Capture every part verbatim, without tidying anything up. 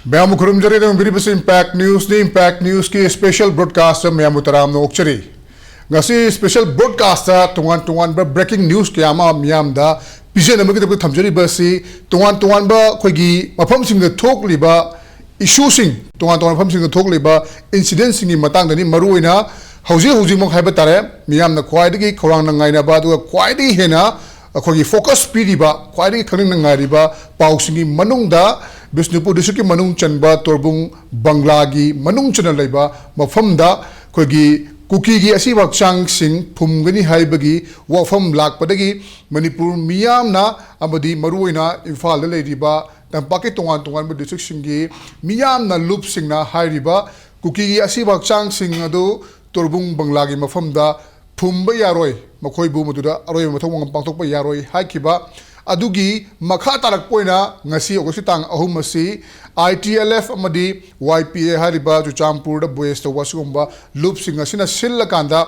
ꯃꯌꯥꯝꯕꯨ ꯈꯨꯔꯨꯝꯖꯔꯤ꯫ ꯅꯪꯕꯤꯔꯤꯕꯁꯤ Impact Newsꯅꯤ꯫ Impact Newsꯀꯤ special broadcastꯇ ꯃꯌꯥꯝꯕꯨ ꯇꯔꯥꯝꯅ ꯑꯣꯛꯆꯔꯤ꯫ ꯉꯁꯤ special broadcastꯇ ꯇꯣꯉꯥꯟ ꯇꯣꯉꯥꯟꯕ breaking news ꯀꯌꯥ ꯑꯃ ꯃꯤꯌꯥꯝꯗ ꯄꯤꯖꯅꯕꯒꯤꯗꯃꯛꯇ ꯊꯝꯖꯔꯤꯕ ꯑꯁꯤ ꯇꯣꯉꯥꯟ ꯇꯣꯉꯥꯟꯕ ꯑꯩꯈꯣꯏꯒꯤ ꯃꯐꯝꯁꯤꯡꯗ ꯊꯣꯛꯂꯤꯕ issueꯁꯤꯡ, ꯇꯣꯉꯥꯟ ꯇꯣꯉꯥꯟꯕ ꯃꯐꯝꯁꯤꯡꯗ ꯊꯣꯛꯂꯤꯕ incidentsꯁꯤꯡꯒꯤ ꯃꯇꯥꯡꯗꯅꯤ꯫ ꯃꯔꯨꯑꯣꯏꯅ ꯍꯧꯖꯤꯛ ꯍꯧꯖꯤꯛꯃꯛ ꯍꯥꯏꯕ ꯇꯥꯔꯦ, ꯃꯤꯌꯥꯝꯅ ꯈ꯭ꯋꯥꯏꯗꯒꯤ ꯈꯧꯔꯥꯡꯅ ꯉꯥꯏꯅꯕ ꯑꯗꯨꯒ ꯈ꯭ꯋꯥꯏꯗꯒꯤ ꯍꯦꯟꯅ ꯑꯩꯈꯣꯏꯒꯤ focus ꯄꯤꯔꯤꯕ, ꯈ꯭ꯋꯥꯏꯗꯒꯤ ꯈꯪꯅꯤꯡꯅ ꯉꯥꯏꯔꯤꯕ ꯄꯥꯎꯁꯤꯡꯒꯤ ꯃꯅꯨꯡꯗ ꯕꯤꯁꯅꯨꯄꯨꯔ districtꯀꯤ ꯃꯅꯨꯡ ꯆꯟꯕ ꯇꯣꯔꯕꯨꯡ ꯕꯪꯒ꯭ꯂꯥꯒꯤ ꯃꯅꯨꯡ ꯆꯟꯅ ꯂꯩꯕ ꯃꯐꯝꯗ ꯑꯩꯈꯣꯏꯒꯤ ꯀꯨꯀꯤꯒꯤ ꯑꯁꯤꯕ ꯍꯛꯆꯥꯡꯁꯤꯡ ꯐꯨꯝꯒꯅꯤ ꯍꯥꯏꯕꯒꯤ ꯋꯥꯐꯝ ꯂꯥꯛꯄꯗꯒꯤ ꯃꯅꯤꯄꯨꯔ ꯃꯤꯌꯥꯝꯅ ꯑꯃꯗꯤ ꯃꯔꯨꯑꯣꯏꯅ ꯏꯝꯐꯥꯜꯗ ꯂꯩꯔꯤꯕ ꯇꯝꯄꯥꯛꯀꯤ ꯇꯣꯉꯥꯟ ꯇꯣꯉꯥꯟꯕ districtꯁꯤꯡꯒꯤ ꯃꯤꯌꯥꯝꯅ ꯂꯨꯞꯁꯤꯡꯅ ꯍꯥꯏꯔꯤꯕ ꯀꯨꯀꯤꯒꯤ ꯑꯁꯤꯕ ꯍꯛꯆꯥꯡꯁꯤꯡ ꯑꯗꯨ ꯇꯣꯔꯕꯨꯡ ꯕꯪꯒ꯭ꯂꯥꯒꯤ ꯃꯐꯝꯗ ꯐꯨꯝꯕ ꯌꯥꯔꯣꯏ, ꯃꯈꯣꯏꯕꯨ ꯃꯗꯨꯗ ꯑꯔꯣꯏꯕ ꯃꯊꯧ ꯃꯉꯝ ꯄꯥꯡꯊꯣꯛꯄ ꯌꯥꯔꯣꯏ ꯍꯥꯏꯈꯤꯕ ꯑꯗꯨꯒꯤ ꯃꯈꯥ ꯇꯥꯔꯛꯄ ꯑꯣꯏꯅ ꯉꯁꯤ Augustꯀꯤ ꯇꯥꯡ ꯑꯍꯨꯝ ꯑꯁꯤ ITLF ꯑꯃꯗꯤ YPA ꯍꯥꯏꯔꯤꯕ ꯆꯨꯔꯆꯥꯟꯄꯨꯔꯗ base ꯇꯧꯕ ꯑꯁꯤꯒꯨꯝꯕ ꯂꯨꯞꯁꯤꯡ ꯑꯁꯤꯅ ꯁꯤꯜꯂꯀꯥꯟꯗ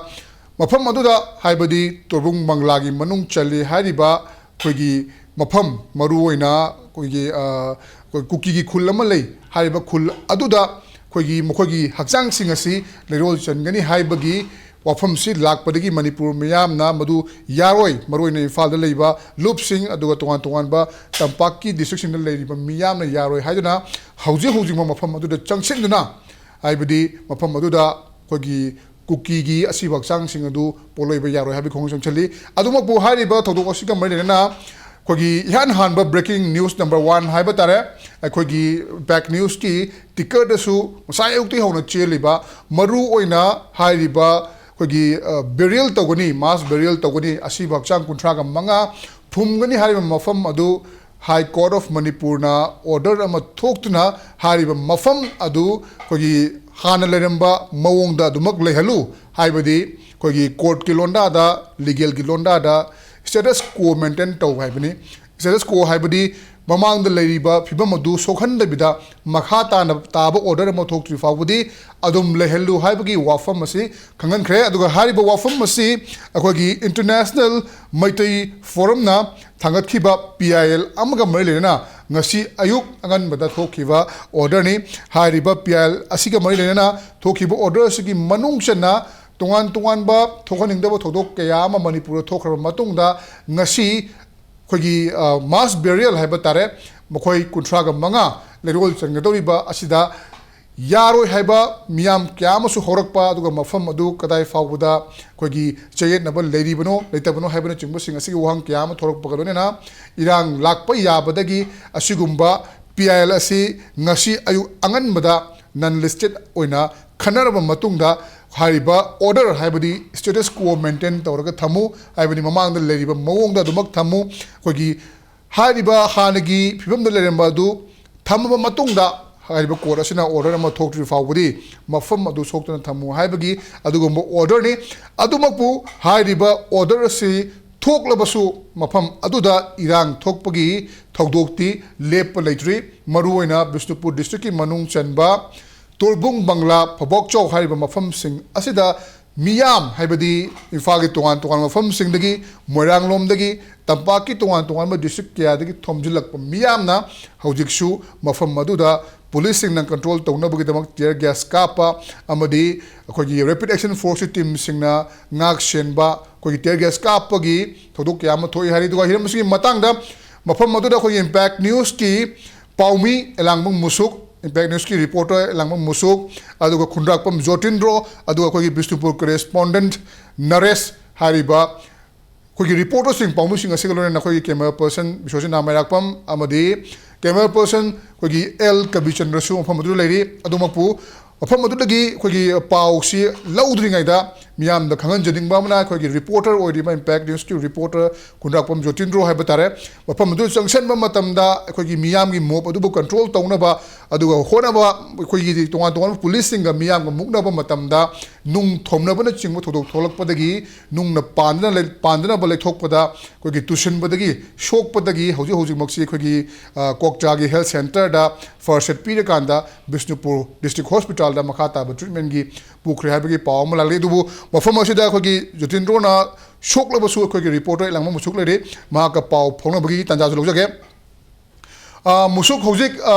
ꯃꯐꯝ ꯑꯗꯨꯗ, ꯍꯥꯏꯕꯗꯤ ꯇꯣꯔꯕꯨꯡ ꯕꯪꯒ꯭ꯂꯥꯒꯤ ꯃꯅꯨꯡ ꯆꯜꯂꯤ ꯍꯥꯏꯔꯤꯕ ꯑꯩꯈꯣꯏꯒꯤ ꯃꯐꯝ, ꯃꯔꯨꯑꯣꯏꯅ ꯑꯩꯈꯣꯏꯒꯤ, ꯑ, ꯑꯩꯈꯣꯏ ꯀꯨꯀꯤꯒꯤ ꯈꯨꯜ ꯑꯃ ꯂꯩ꯫ ꯍꯥꯏꯔꯤꯕ ꯈꯨꯜ ꯑꯗꯨꯗ ꯑꯩꯈꯣꯏꯒꯤ ꯃꯈꯣꯏꯒꯤ ꯍꯛꯆꯥꯡꯁꯤꯡ ꯑꯁꯤ ꯂꯩꯔꯣꯜ ꯆꯟꯒꯅꯤ ꯍꯥꯏꯕꯒꯤ ꯋꯥꯐꯝꯁꯤ ꯂꯥꯛꯄꯗꯒꯤ ꯃꯅꯤꯄꯨꯔ ꯃꯤꯌꯥꯝꯅ ꯃꯗꯨ ꯌꯥꯔꯣꯏ, ꯃꯔꯨꯑꯣꯏꯅ ꯏꯝꯐꯥꯜꯗ ꯂꯩꯕ ꯂꯨꯞꯁꯤꯡ ꯑꯗꯨꯒ ꯇꯣꯉꯥꯟ ꯇꯣꯉꯥꯟꯕ ꯇꯝꯄꯥꯛꯀꯤ districtꯁꯤꯡꯗ ꯂꯩꯔꯤꯕ ꯃꯤꯌꯥꯝꯅ ꯌꯥꯔꯣꯏ ꯍꯥꯏꯗꯨꯅ ꯍꯧꯖꯤꯛ ꯍꯧꯖꯤꯛꯃꯛ ꯃꯐꯝ ꯑꯗꯨꯗ ꯆꯪꯁꯤꯟꯗꯨꯅ, ꯍꯥꯏꯕꯗꯤ ꯃꯐꯝ ꯑꯗꯨꯗ ꯑꯩꯈꯣꯏꯒꯤ ꯀꯨꯀꯤꯒꯤ ꯑꯁꯤꯕ ꯍꯛꯆꯥꯡꯁꯤꯡ ꯑꯗꯨ ꯄꯣꯠꯂꯣꯏꯕ ꯌꯥꯔꯣꯏ ꯍꯥꯏꯕꯒꯤ ꯈꯣꯡꯖꯪ ꯆꯪꯁꯤꯜꯂꯤ꯫ ꯑꯗꯨꯃꯛꯄꯨ ꯍꯥꯏꯔꯤꯕ ꯊꯧꯗꯣꯛ ꯑꯁꯤꯒ ꯃꯔꯤ ꯂꯩꯅꯅ ꯑꯩꯈꯣꯏꯒꯤ ꯏꯍꯥꯟ ꯍꯥꯟꯕ breaking news number one ꯍꯥꯏꯕ ꯇꯥꯔꯦ, ꯑꯩꯈꯣꯏꯒꯤ Impact Newsꯀꯤ tickerꯗꯁꯨ ꯉꯁꯥꯏ ꯑꯌꯨꯛꯇꯒꯤ ꯍꯧꯅ ꯆꯦꯜꯂꯤꯕ ꯃꯔꯨ ꯑꯣꯏꯅ ꯍꯥꯏꯔꯤꯕ ꯑꯩꯈꯣꯏꯒꯤ, ꯑ, burial ꯇꯧꯒꯅꯤ, mass burial ꯇꯧꯒꯅꯤ, ꯑꯁꯤꯕ ꯍꯛꯆꯥꯡ ꯀꯨꯟꯊ꯭ꯔꯥꯒ ꯃꯉꯥ ꯐꯨꯝꯒꯅꯤ ꯍꯥꯏꯔꯤꯕ ꯃꯐꯝ ꯑꯗꯨ High Court of ꯃꯅꯤꯄꯨꯔꯅ order ꯑꯃ ꯊꯣꯛꯇꯨꯅ ꯍꯥꯏꯔꯤꯕ ꯃꯐꯝ ꯑꯗꯨ ꯑꯩꯈꯣꯏꯒꯤ ꯍꯥꯟꯅ ꯂꯩꯔꯝꯕ ꯃꯑꯣꯡꯗ ꯑꯗꯨꯃꯛ ꯂꯩꯍꯜꯂꯨ, ꯍꯥꯏꯕꯗꯤ ꯑꯩꯈꯣꯏꯒꯤ courtꯀꯤ ꯂꯣꯟꯗꯥꯗ, legalꯒꯤ ꯂꯣꯟꯗꯥꯗ status quo maintain ꯇꯧ ꯍꯥꯏꯕꯅꯤ꯫ Status quo ꯍꯥꯏꯕꯗꯤ ꯃꯃꯥꯡꯗ ꯂꯩꯔꯤꯕ ꯐꯤꯕꯝ ꯑꯗꯨ ꯁꯣꯛꯍꯟꯗꯕꯤꯗ ꯃꯈꯥ ꯇꯥꯅ ꯇꯥꯕ order ꯑꯃ ꯊꯣꯛꯇ꯭ꯔꯤ ꯐꯥꯎꯕꯗꯤ ꯑꯗꯨꯝ ꯂꯩꯍꯜꯂꯨ ꯍꯥꯏꯕꯒꯤ ꯋꯥꯐꯝ ꯑꯁꯤ ꯈꯪꯍꯟꯈ꯭ꯔꯦ꯫ ꯑꯗꯨꯒ ꯍꯥꯏꯔꯤꯕ ꯋꯥꯐꯝ ꯑꯁꯤ ꯑꯩꯈꯣꯏꯒꯤ International Meitei Forumꯅ ꯊꯥꯡꯒꯠꯈꯤꯕ P I L ꯑꯃꯒ ꯃꯔꯤ ꯂꯩꯅꯅ ꯉꯁꯤ ꯑꯌꯨꯛ ꯑꯉꯟꯕꯗ ꯊꯣꯛꯈꯤꯕ orderꯅꯤ꯫ ꯍꯥꯏꯔꯤꯕ P I L ꯑꯁꯤꯒ ꯃꯔꯤ ꯂꯩꯅꯅ ꯊꯣꯛꯈꯤꯕ order ꯑꯁꯤꯒꯤ ꯃꯅꯨꯡ ꯆꯟꯅ ꯇꯣꯉꯥꯟ ꯇꯣꯉꯥꯟꯕ ꯊꯣꯛꯍꯟꯅꯤꯡꯗꯕ ꯊꯧꯗꯣꯛ ꯀꯌꯥ ꯑꯃ ꯃꯅꯤꯄꯨꯔꯗ ꯊꯣꯛꯈ꯭ꯔꯕ ꯃꯇꯨꯡꯗ ꯉꯁꯤ ꯑꯩꯈꯣꯏꯒꯤ, ꯑ, mass burial ꯍꯥꯏꯕ ꯇꯥꯔꯦ, ꯃꯈꯣꯏ ꯀꯨꯟꯊ꯭ꯔꯥꯒ ꯃꯉꯥ ꯂꯩꯔꯣꯜ ꯆꯟꯒꯗꯧꯔꯤꯕ ꯑꯁꯤꯗ ꯌꯥꯔꯣꯏ ꯍꯥꯏꯕ ꯃꯤꯌꯥꯝ ꯀꯌꯥ ꯑꯃꯁꯨ ꯍꯧꯔꯛꯄ, ꯑꯗꯨꯒ ꯃꯐꯝ ꯑꯗꯨ ꯀꯗꯥꯏ ꯐꯥꯎꯕꯗ ꯑꯩꯈꯣꯏꯒꯤ ꯆꯌꯦꯠꯅꯕ ꯂꯩꯔꯤꯕꯅꯣ, ꯂꯩꯇꯕꯅꯣ ꯍꯥꯏꯕꯅꯆꯤꯡꯕꯁꯤꯡ ꯑꯁꯤꯒꯤ ꯋꯥꯍꯪ ꯀꯌꯥ ꯑꯃ ꯊꯣꯔꯛꯄꯒ ꯂꯣꯏꯅꯅ ꯏꯔꯥꯡ ꯂꯥꯛꯄ ꯌꯥꯕꯗꯒꯤ ꯑꯁꯤꯒꯨꯝꯕ P I L ꯑꯁꯤ ꯉꯁꯤ ꯑꯌꯨꯛ ꯑꯉꯟꯕꯗ non listed ꯑꯣꯏꯅ ꯈꯟꯅꯔꯕ ꯃꯇꯨꯡꯗ ꯍꯥꯏꯔꯤꯕ order ꯍꯥꯏꯕꯗꯤ status quo maintain ꯇꯧꯔꯒ ꯊꯝꯃꯨ ꯍꯥꯏꯕꯅꯤ, ꯃꯃꯥꯡꯗ ꯂꯩꯔꯤꯕ ꯃꯑꯣꯡꯗ ꯑꯗꯨꯃꯛ ꯊꯝꯃꯨ꯫ ꯑꯩꯈꯣꯏꯒꯤ ꯍꯥꯏꯔꯤꯕ ꯍꯥꯟꯅꯒꯤ ꯐꯤꯕꯝꯗ ꯂꯩꯔꯝꯕ ꯑꯗꯨ ꯊꯝꯃꯕ ꯃꯇꯨꯡꯗ ꯍꯥꯏꯔꯤꯕ court ꯑꯁꯤꯅ order ꯑꯃ ꯊꯣꯛꯇ꯭ꯔꯤ ꯐꯥꯎꯕꯗꯤ ꯃꯐꯝ ꯑꯗꯨ ꯁꯣꯛꯇꯅ ꯊꯝꯃꯨ ꯍꯥꯏꯕꯒꯤ ꯑꯗꯨꯒꯨꯝꯕ orderꯅꯤ꯫ ꯑꯗꯨꯃꯛꯄꯨ ꯍꯥꯏꯔꯤꯕ order ꯑꯁꯤ ꯊꯣꯛꯂꯕꯁꯨ ꯃꯐꯝ ꯑꯗꯨꯗ ꯏꯔꯥꯡ ꯊꯣꯛꯄꯒꯤ ꯊꯧꯗꯣꯛꯇꯤ ꯂꯦꯞꯄ ꯂꯩꯇ꯭ꯔꯤ꯫ ꯃꯔꯨꯑꯣꯏꯅ ꯕꯤꯁꯅꯨꯄꯨꯔ districtꯀꯤ ꯃꯅꯨꯡ ꯆꯟꯕ ꯇꯣꯔꯕꯨꯡ, ꯕꯪꯂꯥ, ꯐꯕꯣꯛꯆꯧ ꯍꯥꯏꯔꯤꯕ ꯃꯐꯝꯁꯤꯡ ꯑꯁꯤꯗ ꯃꯤꯌꯥꯝ, ꯍꯥꯏꯕꯗꯤ ꯏꯝꯐꯥꯜꯒꯤ ꯇꯣꯉꯥꯟ ꯇꯣꯉꯥꯟꯕ ꯃꯐꯝꯁꯤꯡꯗꯒꯤ, ꯃꯣꯏꯔꯥꯡꯂꯣꯝꯗꯒꯤ, ꯇꯝꯄꯥꯛꯀꯤ ꯇꯣꯉꯥꯟ ꯇꯣꯉꯥꯟꯕ district ꯀꯌꯥꯗꯒꯤ ꯊꯣꯝꯖꯤꯜꯂꯛꯄ ꯃꯤꯌꯥꯝꯅ ꯍꯧꯖꯤꯛꯁꯨ ꯃꯐꯝ ꯑꯗꯨꯗ policeꯁꯤꯡꯅ control ꯇꯧꯅꯕꯒꯤꯗꯃꯛ tear gas ꯀꯥꯞꯄ ꯑꯃꯗꯤ ꯑꯩꯈꯣꯏꯒꯤ rapid action forceꯀꯤ teamꯁꯤꯡꯅ ꯉꯥꯛ ꯁꯦꯟꯕ ꯑꯩꯈꯣꯏꯒꯤ tear gas ꯀꯥꯞꯄꯒꯤ ꯊꯧꯗꯣꯛ ꯀꯌꯥ ꯑꯃ ꯊꯣꯛꯏ ꯍꯥꯏꯔꯤ꯫ ꯑꯗꯨꯒ ꯍꯤꯔꯝ ꯑꯁꯤꯒꯤ ꯃꯇꯥꯡꯗ ꯃꯐꯝ ꯑꯗꯨꯗ ꯑꯩꯈꯣꯏꯒꯤ Impact Newsꯀꯤ ꯄꯥꯎꯃꯤ ꯑꯦꯂꯥꯡꯕꯝ ꯃꯨꯁꯨꯛ, Impact Newsꯀꯤ reporter ꯑꯦꯂꯥꯡꯕꯝ ꯃꯨꯁꯨꯛ, ꯑꯗꯨꯒ ꯈꯨꯟꯗ꯭ꯔꯥꯛꯄꯝ ꯖꯣꯇꯤꯟꯗ꯭ꯔꯣ, ꯑꯗꯨꯒ ꯑꯩꯈꯣꯏꯒꯤ ꯕꯤꯁꯅꯨꯄꯨꯔ correspondent ꯅꯔꯦꯁ ꯍꯥꯏꯔꯤꯕ ꯑꯩꯈꯣꯏꯒꯤ reporterꯁꯤꯡ ꯄꯥꯎꯃꯤꯁꯤꯡ ꯑꯁꯤꯒ ꯂꯣꯏꯅꯅ ꯑꯩꯈꯣꯏꯒꯤ camera person ꯕꯤꯁ꯭ꯋꯖꯤꯠ ꯅꯥꯃꯩꯔꯥꯛꯄꯝ ꯑꯃꯗꯤ camera person ꯑꯩꯈꯣꯏꯒꯤ ꯑꯦꯜ ꯀꯕꯤꯆꯟꯗ꯭ꯔꯁꯨ ꯃꯐꯝ ꯑꯗꯨꯗ ꯂꯩꯔꯤ꯫ ꯑꯗꯨꯃꯛꯄꯨ ꯃꯐꯝ ꯑꯗꯨꯗꯒꯤ ꯑꯩꯈꯣꯏꯒꯤ ꯄꯥꯎꯁꯤ ꯂꯧꯗ꯭ꯔꯤꯉꯩꯗ ꯃꯤꯌꯥꯝꯗ ꯈꯪꯍꯟꯖꯅꯤꯡꯕ ꯑꯃꯅ, ꯑꯩꯈꯣꯏꯒꯤ reporter ꯑꯣꯏꯔꯤꯕ Impact Newsꯀꯤ reporter ꯈꯨꯟꯗ꯭ꯔꯥꯛꯄꯝ ꯖꯣꯇꯤꯟꯗ꯭ꯔꯣ ꯍꯥꯏꯕ ꯇꯥꯔꯦ, ꯃꯐꯝ ꯑꯗꯨꯗ ꯆꯪꯁꯤꯟꯕ ꯃꯇꯝꯗ ꯑꯩꯈꯣꯏꯒꯤ ꯃꯤꯌꯥꯝꯒꯤ mob ꯑꯗꯨꯕꯨ control ꯇꯧꯅꯕ ꯑꯗꯨꯒ ꯍꯣꯠꯅꯕ ꯑꯩꯈꯣꯏꯒꯤ ꯇꯣꯉꯥꯟ ꯇꯣꯉꯥꯟꯕ policeꯁꯤꯡꯒ ꯃꯤꯌꯥꯝꯒ ꯃꯨꯛꯅꯕ ꯃꯇꯝꯗ ꯅꯨꯡ ꯊꯣꯝꯅꯕꯅꯆꯤꯡꯕ ꯊꯧꯗꯣꯛ ꯊꯣꯛꯂꯛꯄꯗꯒꯤ ꯅꯨꯡꯅ ꯄꯥꯟꯗꯅ ꯂꯩ-, ꯄꯥꯟꯗꯅꯕ ꯂꯩꯊꯣꯛꯄꯗ ꯑꯩꯈꯣꯏꯒꯤ ꯇꯨꯁꯤꯟꯕꯗꯒꯤ ꯁꯣꯛꯄꯗꯒꯤ ꯍꯧꯖꯤꯛ ꯍꯧꯖꯤꯛꯃꯛꯁꯤ ꯑꯩꯈꯣꯏꯒꯤ, ꯑ, ꯀ꯭ꯋꯥꯛꯆꯥꯒꯤ health centreꯗ first aid ꯄꯤꯔꯀꯥꯟꯗ Bishnupur district hospitalꯗ ꯃꯈꯥ ꯇꯥꯕ treatmentꯀꯤ ꯄꯨꯈ꯭ꯔꯦ ꯍꯥꯏꯕꯒꯤ ꯄꯥꯎ ꯑꯃ ꯂꯥꯛꯂꯤ꯫ ꯑꯗꯨꯕꯨ ꯃꯐꯝ ꯑꯁꯤꯗ ꯑꯩꯈꯣꯏꯒꯤ ꯖꯇꯤꯟꯗ꯭ꯔꯣꯅ ꯁꯣꯛꯂꯕꯁꯨ ꯑꯩꯈꯣꯏꯒꯤ reporter ꯏꯂꯥꯡꯕꯝ ꯃꯨꯁꯨꯛ ꯂꯩꯔꯦ, ꯃꯍꯥꯛꯀ ꯄꯥꯎ ꯐꯥꯎꯅꯕꯒꯤ ꯇꯥꯟꯖꯥꯁꯨ ꯂꯧꯖꯒꯦ꯫ ꯑ, ꯃꯨꯁꯨꯛ, ꯍꯧꯖꯤꯛ, ꯑ,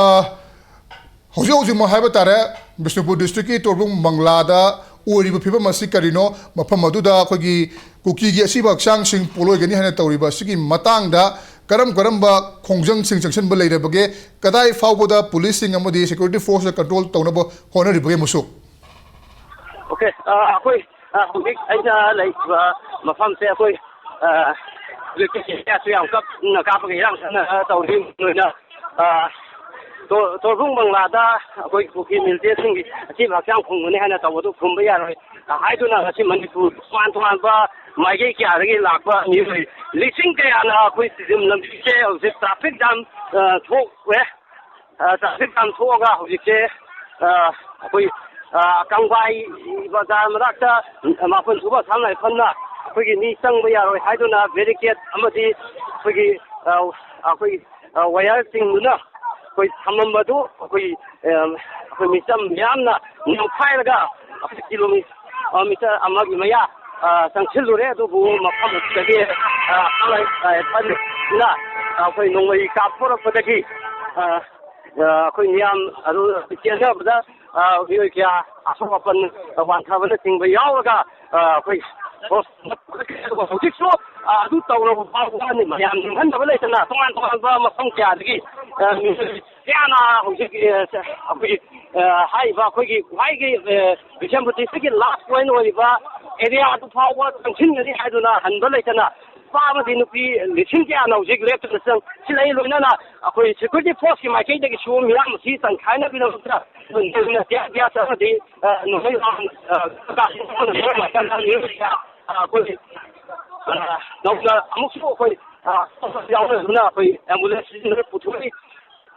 ꯍꯧꯖꯤꯛ ꯍꯧꯖꯤꯛꯃꯛ ꯍꯥꯏꯕ ꯇꯥꯔꯦ, ꯕꯤꯁꯅꯨꯄꯨꯔ districtꯀꯤ ꯇꯣꯔꯕꯨꯡ ꯕꯪꯂꯥꯗ ꯑꯣꯏꯔꯤꯕ ꯐꯤꯕꯝ ꯑꯁꯤ ꯀꯔꯤꯅꯣ? ꯃꯐꯝ ꯑꯗꯨꯗ ꯑꯩꯈꯣꯏꯒꯤ ꯀꯨꯀꯤꯒꯤ ꯑꯁꯤꯕ ꯍꯛꯆꯥꯡꯁꯤꯡ ꯄꯣꯠꯂꯣꯏꯒꯅꯤ ꯍꯥꯏꯅ ꯇꯧꯔꯤꯕ ꯑꯁꯤꯒꯤ ꯃꯇꯥꯡꯗ ꯀꯔꯝ ꯀꯔꯝꯕ ꯈꯣꯡꯖꯪꯁꯤꯡ ꯆꯪꯁꯤꯟꯕ ꯂꯩꯔꯕꯒꯦ? ꯀꯗꯥꯏ ꯐꯥꯎꯕꯗ ꯄꯨꯂꯤꯁꯁꯤꯡ ꯑꯃꯗꯤ security forceꯅ control ꯇꯧꯅꯕ ꯍꯣꯠꯅꯔꯤꯕꯒꯦ, ꯃꯨꯁꯨꯛ? OK, ꯑ, ꯑꯩꯈꯣꯏ, ꯑ, ꯍꯧꯖꯤꯛ ꯑꯩꯅ ꯂꯩꯔꯤꯕ ꯃꯐꯝꯁꯦ ꯑꯩꯈꯣꯏ, ꯑ, ꯍꯧꯖꯤꯛꯇꯤ ꯀꯦꯁꯁꯨ ꯌꯥꯝ ꯀꯟꯅ ꯀꯥꯞꯄꯒ ꯏꯔꯥꯡ ꯀꯟꯅ ꯇꯧꯔꯤ꯫ ꯂꯣꯏꯅ, ꯑ, ꯇꯣ-, ꯇꯣꯔꯕꯨꯡ ꯕꯪꯂꯥꯗ ꯑꯩꯈꯣꯏ ꯀꯨꯀꯤ militantꯁꯤꯡꯒꯤ ꯑꯊꯤꯕ ꯍꯛꯆꯥꯡ ꯐꯨꯝꯒꯅꯤ ꯍꯥꯏꯅ ꯇꯧꯕꯗꯨ ꯐꯨꯝꯕ ꯌꯥꯔꯣꯏ ꯍꯥꯏꯗꯨꯅ ꯉꯁꯤ ꯃꯅꯤꯄꯨꯔ ꯇꯣꯉꯥꯟ ꯇꯣꯉꯥꯟꯕ ꯃꯥꯏꯀꯩ ꯀꯌꯥꯗꯒꯤ ꯂꯥꯛꯄ ꯃꯤꯑꯣꯏ ꯂꯤꯁꯤꯡ ꯀꯌꯥꯅ ꯑꯩꯈꯣꯏ ꯇꯤꯗꯤꯝ ꯂꯝꯕꯤꯁꯦ ꯍꯧꯖꯤꯛ traffic jam, ꯑ, ꯊꯣꯛꯂꯦ꯫ ꯑ, traffic jam ꯊꯣꯛꯑꯒ ꯍꯧꯖꯤꯛꯁꯦ, ꯑ, ꯑꯩꯈꯣꯏ, ꯑ, ꯀꯪꯕꯥꯏ ꯕꯖꯥꯔ ꯃꯅꯥꯛꯇ ꯃꯥꯄꯟ ꯁꯨꯕ ꯑꯁꯥꯝ ꯔꯥꯏꯐꯜꯅ ꯑꯩꯈꯣꯏꯒꯤ ꯃꯤ ꯆꯪꯕ ꯌꯥꯔꯣꯏ ꯍꯥꯏꯗꯨꯅ barricade ꯑꯃꯗꯤ ꯑꯩꯈꯣꯏꯒꯤ, ꯑ, ꯑꯩꯈꯣꯏ, ꯑ, wire ꯆꯤꯡꯗꯨꯅ ꯑꯩꯈꯣꯏ ꯊꯝꯃꯝꯕꯗꯨ ꯑꯩꯈꯣꯏ, ꯑ, ꯑꯩꯈꯣꯏ ꯃꯤꯆꯝ ꯃꯤꯌꯥꯝꯅ ꯅꯝꯈꯥꯏꯔꯒ ꯑꯩꯈꯣꯏ ꯀꯤꯂꯣꯃꯤ-, ꯑ, meter ꯑꯃꯒꯤ ꯃꯌꯥ, ꯑ, ꯆꯪꯁꯤꯜꯂꯨꯔꯦ꯫ ꯑꯗꯨꯕꯨ ꯃꯐꯝ ꯑꯗꯨꯗꯒꯤ, ꯑ, ꯑꯁꯥꯝ ꯔꯥꯏ-, ꯔꯥꯏꯐꯜꯅ ꯑꯩꯈꯣꯏ ꯅꯣꯡꯃꯩ ꯀꯥꯞꯊꯣꯔꯛꯄꯗꯒꯤ, ꯑ, ꯑ, ꯑꯩꯈꯣꯏ ꯃꯤꯌꯥꯝ ꯑꯗꯨ ꯆꯦꯟꯅꯕꯗ, ꯑ, ꯃꯤꯑꯣꯏ ꯀꯌꯥ ꯑꯁꯣꯛ ꯑꯄꯟ ꯋꯥꯟꯊꯕꯅꯆꯤꯡꯕ ꯌꯥꯎꯔꯒ, ꯑ, ꯑꯩꯈꯣꯏ ꯍꯧꯖꯤꯛꯁꯨ, ꯑ, ꯑꯗꯨ ꯇꯧꯔꯕ ꯐꯥꯎꯕ ꯃꯌꯥꯝ ꯅꯤꯡꯍꯟꯅꯕ ꯂꯩꯇꯅ ꯇꯣꯉꯥꯟ ꯇꯣꯉꯥꯟꯕ ꯃꯐꯝ ꯀꯌꯥꯗꯒꯤ, ꯑ, ꯃꯤꯑꯣꯏ ꯀꯌꯥꯅ ꯍꯧꯖꯤꯛ, ꯑ, ꯑꯩꯈꯣꯏꯒꯤ, ꯑ, ꯍꯥꯏꯔꯤꯕ ꯑꯩꯈꯣꯏꯒꯤ ꯈ꯭ꯋꯥꯏꯒꯤ, ꯑ, ꯕꯤꯁꯦꯝꯄꯨꯔ districtꯀꯤ last point ꯑꯣꯏꯔꯤꯕ area ꯑꯗꯨ ꯐꯥꯎꯕ ꯆꯪꯁꯤꯟꯒꯅꯤ ꯍꯥꯏꯗꯨꯅ ꯍꯟꯕ ꯂꯩꯇꯅ ꯅꯨꯄꯥ ꯑꯃꯗꯤ ꯅꯨꯄꯤ ꯂꯤꯁꯤꯡ ꯀꯌꯥꯅ ꯍꯧꯖꯤꯛ ꯂꯦꯞꯇꯨꯅ ꯆꯪꯁꯤꯜꯂꯛꯏ꯫ ꯂꯣꯏꯅꯅ ꯑꯩꯈꯣꯏ security forceꯀꯤ ꯃꯥꯏꯀꯩꯗꯒꯤꯁꯨ ꯃꯤꯌꯥꯝ ꯑꯁꯤ ꯇꯪꯈꯥꯏꯅꯕꯒꯤꯗꯃꯛꯇ ꯇꯤꯌꯥꯔ ꯒ꯭ꯌꯥꯁ ꯑꯃꯗꯤ, ꯑ, ꯅꯣꯡꯃꯩ ꯔꯥꯎꯟ, ꯑ, ꯑꯩꯈꯣꯏ, ꯑ, ꯅꯧꯅ ꯑꯃꯨꯛꯁꯨ ꯑꯩꯈꯣꯏ, ꯑ, ꯌꯥꯎꯅꯗꯨꯅ ꯑꯩꯈꯣꯏ ambulance ꯁꯤꯖꯤꯟꯅꯗꯨꯅ ꯄꯨꯊꯣꯛꯏ꯫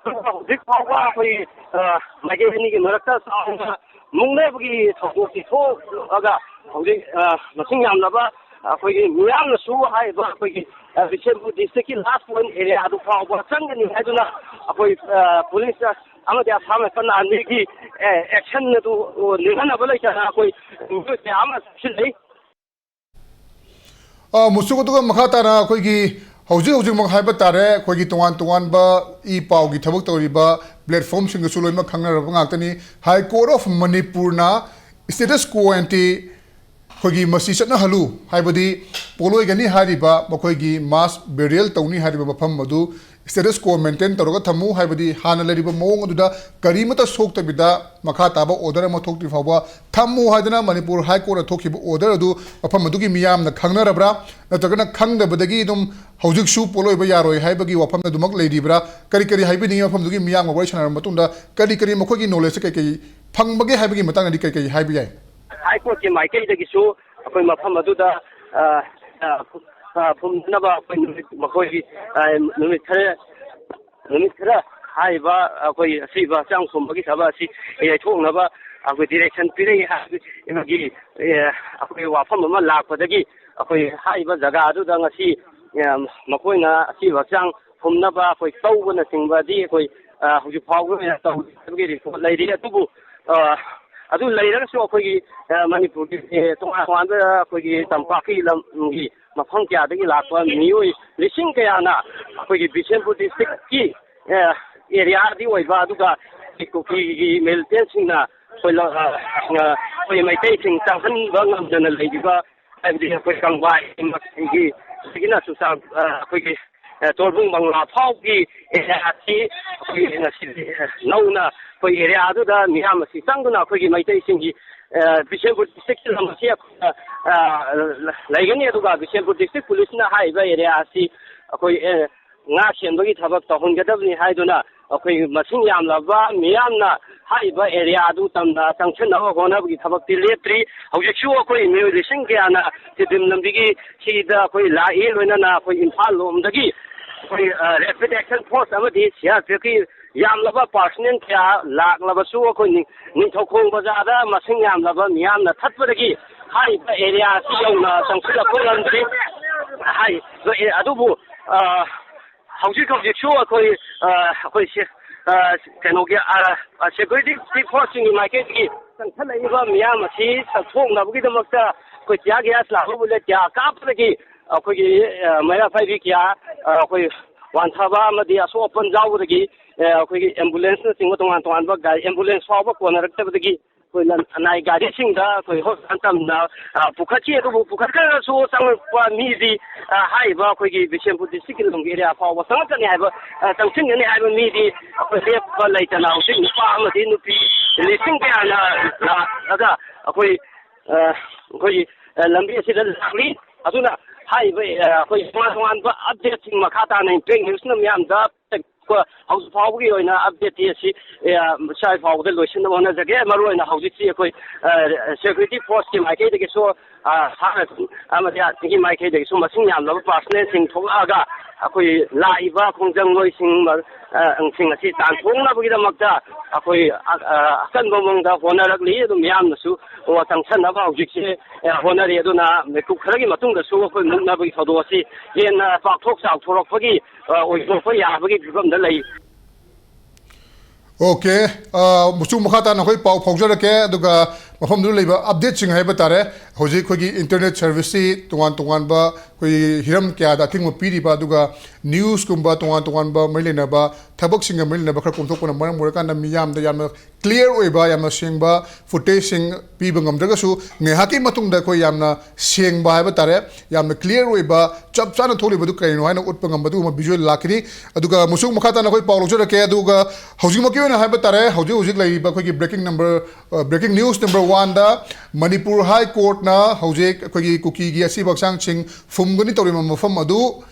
ꯑꯗꯨꯒ ꯍꯧꯖꯤꯛ ꯐꯥꯎꯕ ꯑꯩꯈꯣꯏ, ꯑ, ꯃꯥꯏꯀꯩ ꯑꯅꯤꯒꯤ ꯃꯔꯛꯇ ꯆꯥꯎꯅ ꯃꯨꯛꯅꯕꯒꯤ ꯊꯧꯗꯣꯛꯁꯤ ꯊꯣꯛꯑꯒ ꯍꯧꯖꯤꯛ, ꯑ, ꯃꯁꯤꯡ ꯌꯥꯝꯂꯕ ꯑꯩꯈꯣꯏꯒꯤ ꯃꯤꯌꯥꯝꯅꯁꯨ ꯍꯥꯏꯔꯤꯕ ꯑꯩꯈꯣꯏꯒꯤ, ꯑ, ꯕꯤꯁꯦꯝꯄꯨꯔ district ꯀꯤ last point area ꯑꯗꯨ ꯐꯥꯎꯕ ꯆꯪꯒꯅꯤ ꯍꯥꯏꯗꯨꯅ ꯑꯩꯈꯣꯏ, ꯑ, police ꯑꯃꯗꯤ Assam Rifle Army ꯒꯤ, ꯑ, action ꯑꯗꯨ ꯅꯤꯡꯍꯟꯅꯕ ꯂꯩꯇꯅ ꯑꯩꯈꯣꯏ ꯃꯤꯑꯣꯏ ꯀꯌꯥ ꯑꯃ ꯆꯪꯁꯤꯜꯂꯤ꯫ ꯑ, ꯃꯨꯁꯨꯛ, ꯑꯗꯨꯒ ꯃꯈꯥ ꯇꯥꯅ ꯑꯩꯈꯣꯏꯒꯤ ꯍꯧꯖꯤꯛ ꯍꯧꯖꯤꯛꯃꯛ ꯍꯥꯏꯕ ꯇꯥꯔꯦ, ꯑꯩꯈꯣꯏꯒꯤ ꯇꯣꯉꯥꯟ ꯇꯣꯉꯥꯟꯕ ꯏ ꯄꯥꯎꯒꯤ ꯊꯕꯛ ꯇꯧꯔꯤꯕ platform ꯁꯤꯡꯗꯁꯨ ꯂꯣꯏꯅꯃꯛ ꯈꯪꯅꯔꯕ ꯉꯥꯛꯇꯅꯤ꯫ High Court of Manipur ꯅ status quo ante, ꯑꯩꯈꯣꯏꯒꯤ ꯃꯁꯤ ꯆꯠꯅꯍꯜꯂꯨ, ꯍꯥꯏꯕꯗꯤ ꯄꯣꯠꯂꯣꯏꯒꯅꯤ ꯍꯥꯏꯔꯤꯕ, ꯃꯈꯣꯏꯒꯤ mass burial ꯇꯧꯅꯤ ꯍꯥꯏꯔꯤꯕ ꯃꯐꯝ ꯑꯗꯨ status quo maintain ꯇꯧꯔꯒ ꯊꯝꯃꯨ, ꯍꯥꯏꯕꯗꯤ ꯍꯥꯟꯅ ꯂꯩꯔꯤꯕ ꯃꯑꯣꯡ ꯑꯗꯨꯗ ꯀꯔꯤꯃꯠꯇ ꯁꯣꯛꯇꯕꯤꯗ ꯃꯈꯥ ꯇꯥꯕ order ꯑꯃ ꯊꯣꯛꯇ꯭ꯔꯤ ꯐꯥꯎꯕ ꯊꯝꯃꯨ ꯍꯥꯏꯗꯅ ꯃꯅꯤꯄꯨꯔ High Court ꯅ ꯊꯣꯛꯈꯤꯕ order ꯑꯗꯨ ꯃꯐꯝ ꯑꯗꯨꯒꯤ ꯃꯤꯌꯥꯝꯅ ꯈꯪꯅꯔꯕ꯭ꯔꯥ? ꯅꯠꯇ꯭ꯔꯒꯅ ꯈꯪꯗꯕꯗꯒꯤ ꯑꯗꯨꯝ ꯍꯧꯖꯤꯛꯁꯨ ꯄꯣꯠꯂꯣꯏꯕ ꯌꯥꯔꯣꯏ ꯍꯥꯏꯕꯒꯤ ꯋꯥꯐꯝ ꯑꯗꯨꯃꯛ ꯂꯩꯔꯤꯕ꯭ꯔꯥ? ꯀꯔꯤ ꯀꯔꯤ ꯍꯥꯏꯕꯤꯅꯤꯡꯉꯤ? ꯃꯐꯝꯗꯨꯒꯤ ꯃꯤꯌꯥꯝꯒ ꯋꯥꯔꯤ ꯁꯥꯟꯅꯔꯕ ꯃꯇꯨꯡꯗ ꯀꯔꯤ ꯀꯔꯤ ꯃꯈꯣꯏꯒꯤ knowledge ꯀꯩ ꯀꯩ ꯐꯪꯕꯒꯦ ꯍꯥꯏꯕꯒꯤ ꯃꯇꯥꯡꯗꯗꯤ ꯀꯩ ꯀꯩ ꯍꯥꯏꯕ ꯌꯥꯏ? High Court ꯀꯤ ꯃꯥꯏꯀꯩꯗꯒꯤꯁꯨ ꯑꯩꯈꯣꯏ ꯃꯐꯝ ꯑꯗꯨꯗ, ꯑ, ꯑ, ꯑ, ꯐꯨꯝꯅꯕ ꯑꯩꯈꯣꯏ ꯅꯨꯃꯤꯠ, ꯃꯈꯣꯏꯒꯤ, ꯑ, ꯅꯨꯃꯤꯠ ꯈꯔ, ꯅꯨꯃꯤꯠ ꯈꯔ ꯍꯥꯏꯔꯤꯕ ꯑꯩꯈꯣꯏ ꯑꯁꯤꯕ ꯍꯛꯆꯥꯡ ꯐꯨꯝꯕꯒꯤ ꯊꯕꯛ ꯑꯁꯤ ꯌꯩꯊꯣꯛꯅꯕ ꯑꯩꯈꯣꯏ direction ꯄꯤꯔꯛꯏ ꯍꯥꯏꯕꯒꯤ, ꯑ, ꯑꯩꯈꯣꯏ ꯋꯥꯐꯝ ꯑꯃ ꯂꯥꯛꯄꯗꯒꯤ ꯑꯩꯈꯣꯏ ꯍꯥꯏꯔꯤꯕ ꯖꯒꯥ ꯑꯗꯨꯗ ꯉꯁꯤ, ꯑ, ꯃꯈꯣꯏꯅ ꯑꯁꯤꯕ ꯍꯛꯆꯥꯡ ꯐꯨꯝꯅꯕ ꯑꯩꯈꯣꯏ ꯇꯧꯕꯅꯆꯤꯡꯕꯗꯤ ꯑꯩꯈꯣꯏ, ꯑ, ꯍꯧꯖꯤꯛ ꯐꯥꯎꯕ ꯑꯣꯏꯅ ꯇꯧꯔꯤ ꯍꯥꯏꯕꯒꯤ report ꯂꯩꯔꯤ꯫ ꯑꯗꯨꯕꯨ, ꯑ, ꯑꯗꯨ ꯂꯩꯔꯒꯁꯨ ꯑꯩꯈꯣꯏꯒꯤ, ꯑ, ꯃꯅꯤꯄꯨꯔꯒꯤ, ꯑ, ꯇꯣꯉꯥꯟ ꯇꯣꯉꯥꯟꯕ ꯑꯩꯈꯣꯏꯒꯤ ꯇꯝꯄꯥꯛꯀꯤ ꯂꯝꯒꯤ ꯃꯐꯝ ꯀꯌꯥꯗꯒꯤ ꯂꯥꯛꯄ ꯃꯤꯑꯣꯏ ꯂꯤꯁꯤꯡ ꯀꯌꯥꯅ ꯑꯩꯈꯣꯏꯒꯤ ꯕꯤꯁꯦꯝꯄꯨꯔ district ꯀꯤ, ꯑ, area ꯗꯤ ꯑꯣꯏꯕ, ꯑꯗꯨꯒ ꯀꯨꯀꯤꯒꯤ militant ꯁꯤꯡꯅ ꯑꯩꯈꯣꯏ ꯂ-, ꯑ, ꯑ, ꯑꯩꯈꯣꯏ ꯃꯩꯇꯩꯁꯤꯡ ꯆꯪꯍꯟꯕ ꯉꯝꯗꯅ ꯂꯩꯔꯤꯕ, ꯍꯥꯏꯕꯗꯤ ꯑꯩꯈꯣꯏ ꯀꯪꯕꯥꯏꯒꯤ, ꯑꯗꯒꯤꯅ ꯆꯨꯔꯆꯥꯟ-, ꯑ, ꯑꯩꯈꯣꯏꯒꯤ, ꯑ, ꯇꯣꯔꯕꯨꯡ ꯕꯪꯂꯥ ꯐꯥꯎꯒꯤ area ꯑꯁꯤ ꯑꯩꯈꯣꯏ ꯉꯁꯤꯗꯤ, ꯑ, ꯅꯧꯅ ꯑꯩꯈꯣꯏ area ꯑꯗꯨꯗ ꯃꯤꯌꯥꯝ ꯑꯁꯤ ꯆꯪꯗꯨꯅ ꯑꯩꯈꯣꯏꯒꯤ ꯃꯩꯇꯩꯁꯤꯡꯒꯤ, ꯑ, ꯕꯤꯁꯦꯝꯄꯨꯔ district ꯀꯤ ꯂꯝ ꯑꯁꯤ ꯑꯩꯈꯣꯏꯅ, ꯑ, ꯂꯩꯒꯅꯤ꯫ ꯑꯗꯨꯒ ꯕꯤꯁꯦꯝꯄꯨꯔ district police ꯅ ꯍꯥꯏꯔꯤꯕ area ꯑꯁꯤ ꯑꯩꯈꯣꯏ, ꯑ, ꯉꯥꯛ ꯁꯦꯟꯕꯒꯤ ꯊꯕꯛ ꯇꯧꯍꯟꯒꯗꯕꯅꯤ ꯍꯥꯏꯗꯨꯅ ꯑꯩꯈꯣꯏ ꯃꯁꯤꯡ ꯌꯥꯝꯂꯕ ꯃꯤꯌꯥꯝꯅ ꯍꯥꯏꯔꯤꯕ area ꯑꯗꯨ ꯇꯝꯅ ꯆꯪꯁꯤꯟꯅꯕ ꯍꯣꯠꯅꯕꯒꯤ ꯊꯕꯛꯇꯤ ꯂꯦꯞꯇ꯭ꯔꯤ꯫ ꯍꯧꯖꯤꯛꯁꯨ ꯑꯩꯈꯣꯏ ꯃꯤꯑꯣꯏ ꯂꯤꯁꯤꯡ ꯀꯌꯥꯅ ꯇꯤꯗꯤꯝ ꯂꯝꯕꯤꯒꯤ ꯁꯤꯗ ꯑꯩꯈꯣꯏ ꯂꯥꯛꯏ, ꯂꯣꯏꯅꯅ ꯑꯩꯈꯣꯏ ꯏꯝꯐꯥꯜ ꯂꯣꯝꯗꯒꯤ ꯑꯩꯈꯣꯏ, ꯑ, Rapid Action Force ꯑꯃꯗꯤ C R P F ꯀꯤ ꯌꯥꯝꯂꯕ ꯄꯥꯔꯁꯅꯦꯜ ꯀꯌꯥ ꯂꯥꯛꯂꯕꯁꯨ ꯑꯩꯈꯣꯏ ꯅꯤꯡ-, ꯅꯤꯡꯊꯧꯈꯣꯡ ꯕꯖꯥꯔꯗ ꯃꯁꯤꯡ ꯌꯥꯝꯂꯕ ꯃꯤꯌꯥꯝꯅ ꯊꯠꯄꯗꯒꯤ ꯍꯥꯏꯔꯤꯕ ꯑꯦꯔꯤꯌꯥ ꯑꯁꯤ ꯌꯧꯅ ꯆꯪꯁꯤꯜꯂꯛꯄ ꯉꯝꯗ꯭ꯔꯤ꯫ ꯍꯥꯏꯔꯤꯕ ꯑꯦ-, ꯑꯗꯨꯕꯨ, ꯑ, ꯍꯧꯖꯤꯛ ꯍꯧꯖꯤꯛꯁꯨ ꯑꯩꯈꯣꯏ, ꯑ, ꯑꯩꯈꯣꯏ ꯁꯦ-, ꯑ, ꯀꯩꯅꯣꯒꯤ, ꯑ, ꯑ, ꯁꯦꯀ꯭ꯌꯨꯔꯤꯇꯤ ꯐꯣꯔꯁꯁꯤꯡꯒꯤ ꯃꯥꯏꯀꯩꯗꯒꯤ ꯆꯪꯁꯤꯜꯂꯛꯏꯕ ꯃꯤꯌꯥꯝ ꯑꯁꯤ ꯁꯟꯊꯣꯛꯅꯕꯒꯤꯗꯃꯛꯇ ꯑꯩꯈꯣꯏ tear gas ꯂꯥꯛꯄ bullet ꯀꯌꯥ ꯀꯥꯞꯄꯗꯒꯤ ꯑꯩꯈꯣꯏꯒꯤ, ꯑ, ꯃꯩꯔꯥ ꯄꯥꯏꯕꯤ ꯀꯌꯥ, ꯑ, ꯑꯩꯈꯣꯏ ꯋꯥꯟꯊꯕ ꯑꯃꯗꯤ ꯑꯁꯣꯛ ꯑꯄꯟ ꯌꯥꯎꯕꯗꯒꯤ, ꯑ, ꯑꯩꯈꯣꯏꯒꯤ ambulance ꯅꯆꯤꯡꯕ ꯇꯣꯉꯥꯟ ꯇꯣꯉꯥꯟꯕ ꯒꯥꯔꯤ, ambulance ꯐꯥꯎꯕ ꯀꯣꯟꯅꯔꯛꯇꯕꯗꯒꯤ ꯑꯩꯈꯣꯏ ꯂꯟ-, ꯂꯅꯥꯏ ꯒꯥꯔꯤꯁꯤꯡꯗ ꯑꯩꯈꯣꯏ hospital ꯇꯝꯅ, ꯑ, ꯄꯨꯈꯠꯈꯤ꯫ ꯑꯗꯨꯕꯨ ꯄꯨꯈꯠꯈ꯭ꯔꯒꯁꯨ ꯆꯪꯂꯛꯄ ꯃꯤꯗꯤ, ꯑ, ꯍꯥꯏꯔꯤꯕ ꯑꯩꯈꯣꯏꯒꯤ ꯕꯤꯁꯦꯝꯄꯨꯔ district ꯀꯤ ꯂꯝꯒꯤ ꯑꯦꯔꯤꯌꯥ ꯐꯥꯎꯕ ꯆꯪꯂꯛꯀꯅꯤ ꯍꯥꯏꯕ, ꯑ, ꯆꯪꯁꯤꯟꯒꯅꯤ ꯍꯥꯏꯕ ꯃꯤꯗꯤ ꯑꯩꯈꯣꯏ ꯂꯦꯞꯄ ꯂꯩꯇꯅ ꯍꯧꯖꯤꯛ ꯅꯨꯄꯥ ꯑꯃꯗꯤ ꯅꯨꯄꯤ ꯂꯤꯁꯤꯡ ꯀꯌꯥꯅ ꯂꯥꯛꯂꯒ ꯑꯩꯈꯣꯏ, ꯑ, ꯑꯩꯈꯣꯏꯒꯤ, ꯑ, ꯂꯝꯕꯤ ꯑꯁꯤꯗ ꯂꯥꯛꯂꯤ꯫ ꯑꯗꯨꯅ ꯍꯥꯏꯔꯤꯕ, ꯑ, ꯑꯩꯈꯣꯏ ꯇꯣꯉꯥꯟ ꯇꯣꯉꯥꯟꯕ update ꯁꯤꯡ ꯃꯈꯥ ꯇꯥꯅ Impact News ꯅ ꯃꯤꯌꯥꯝꯗ ꯍꯧꯖꯤꯛ ꯐꯥꯎꯕꯒꯤ ꯑꯣꯏꯅ update ꯇꯤ ꯑꯁꯤ, ꯑ, ꯁ꯭ꯋꯥꯏ ꯐꯥꯎꯕꯗ ꯂꯣꯏꯁꯤꯟꯅꯕ ꯍꯣꯠꯅꯖꯒꯦ꯫ ꯃꯔꯨꯑꯣꯏꯅ ꯍꯧꯖꯤꯛꯁꯤ ꯑꯩꯈꯣꯏ, ꯑ, security force ꯀꯤ ꯃꯥꯏꯀꯩꯗꯒꯤꯁꯨ, ꯑ, ꯁꯥ ꯉꯥ ꯑꯃꯗꯤ ꯑꯗꯒꯤ ꯃꯥꯏꯀꯩꯗꯒꯤꯁꯨ ꯃꯁꯤꯡ ꯌꯥꯝꯂꯕ personnel ꯁꯤꯡ ꯊꯣꯛꯂꯛꯑꯒ ꯑꯩꯈꯣꯏ ꯂꯥꯛꯏꯕ ꯈꯣꯡꯖꯪꯂꯣꯏꯁꯤꯡ, ꯑ, ꯁꯤꯡ ꯑꯁꯤ ꯇꯥꯟꯊꯣꯛꯅꯕꯒꯤꯗꯃꯛꯇ ꯑꯩꯈꯣꯏ, ꯑ, ꯑ, ꯑꯀꯟꯕ ꯃꯑꯣꯡꯗ ꯍꯣꯠꯅꯔꯛꯂꯤ꯫ ꯑꯗꯨ ꯃꯤꯌꯥꯝꯅꯁꯨ, ꯑꯣ, ꯆꯪꯁꯟꯅꯕ ꯍꯧꯖꯤꯛꯁꯦ, ꯑ, ꯍꯣꯠꯅꯔꯤ꯫ ꯑꯗꯨꯅ ꯃꯤꯀꯨꯞ ꯈꯔꯒꯤ ꯃꯇꯨꯡꯗꯁꯨ ꯑꯩꯈꯣꯏ ꯃꯨꯛꯅꯕꯒꯤ ꯊꯧꯗꯣꯛ ꯑꯁꯤ ꯍꯦꯟꯅ ꯄꯥꯛꯊꯣꯛ ꯆꯥꯎꯊꯣꯔꯛꯄꯒꯤ, ꯑ, ꯑꯣꯏꯊꯣꯛꯄ ꯌꯥꯕꯒꯤ ꯐꯤꯕꯝꯗ ꯂꯩ꯫ ꯑꯣꯀꯦ, ꯑ, ꯃꯆꯨ ꯃꯈꯥ ꯇꯥꯅ ꯑꯩꯈꯣꯏ ꯄꯥꯎ ꯐꯥꯎꯖꯔꯛꯀꯦ, ꯑꯗꯨꯒ ꯃꯐꯝꯗꯨꯗ ꯂꯩꯕ update ꯁꯤꯡ ꯍꯥꯏꯕ ꯇꯥꯔꯦ꯫ ꯍꯧꯖꯤꯛ ꯑꯩꯈꯣꯏꯒꯤ internet service ꯁꯤ ꯇꯣꯉꯥꯟ ꯇꯣꯉꯥꯟꯕ ꯑꯩꯈꯣꯏꯒꯤ ꯍꯤꯔꯝ ꯀꯌꯥꯗ ꯑꯊꯤꯡꯕ ꯄꯤꯔꯤꯕ, ꯑꯗꯨꯒ news ꯀꯨꯝꯕ ꯇꯣꯉꯥꯟ ꯇꯣꯉꯥꯟꯕ ꯃꯔꯤ ꯂꯩꯅꯕ ꯊꯕꯛꯁꯤꯡꯒ ꯃꯔꯤ ꯂꯩꯅꯕ ꯈꯔ ꯀꯣꯝꯊꯣꯛꯄꯅ ꯃꯔꯝ ꯑꯣꯏꯔꯀꯥꯟꯗ ꯃꯤꯌꯥꯝꯗ ꯌꯥꯝꯅ clear ꯑꯣꯏꯕ, ꯌꯥꯝꯅ ꯁꯦꯡꯕ footage ꯁꯤꯡ ꯄꯤꯕ ꯉꯝꯗ꯭ꯔꯒꯁꯨ, ꯉꯥꯏꯍꯥꯛꯀꯤ ꯃꯇꯨꯡꯗ ꯑꯩꯈꯣꯏ ꯌꯥꯝꯅ ꯁꯦꯡꯕ ꯍꯥꯏꯕ ꯇꯥꯔꯦ, ꯌꯥꯝꯅ clear ꯑꯣꯏꯕ, ꯆꯞ ꯆꯥꯅ ꯊꯣꯛꯂꯤꯕꯗꯨ ꯀꯔꯤꯅꯣ ꯍꯥꯏꯅ ꯎꯠꯄ ꯉꯝꯕ ꯑꯗꯨꯒꯨꯝꯕ visual ꯂꯥꯛꯀꯅꯤ꯫ ꯑꯗꯨꯒ ꯃꯆꯨ ꯃꯈꯥ ꯇꯥꯅ ꯑꯩꯈꯣꯏ ꯄꯥꯎ ꯂꯧꯖꯔꯛꯀꯦ꯫ ꯑꯗꯨꯒ ꯍꯧꯖꯤꯛꯃꯛꯀꯤ ꯑꯣꯏꯅ ꯍꯥꯏꯕ ꯇꯥꯔꯦ, ꯍꯧꯖꯤꯛ ꯍꯧꯖꯤꯛ ꯂꯩꯔꯤꯕ ꯑꯩꯈꯣꯏꯒꯤ breaking number, ꯑ, breaking news number one ꯗ ꯃꯅꯤꯄꯨꯔ High Court ꯅ ꯍꯧꯖꯤꯛ ꯑꯩꯈꯣꯏꯒꯤ ꯀꯨꯀꯤꯒꯤ ꯑꯁꯤꯕ ꯍꯛꯆꯥꯡꯁꯤꯡ ꯐꯨꯝꯒꯅꯤ ꯇꯧꯔꯤꯕ ꯃꯐꯝ ꯑꯗꯨ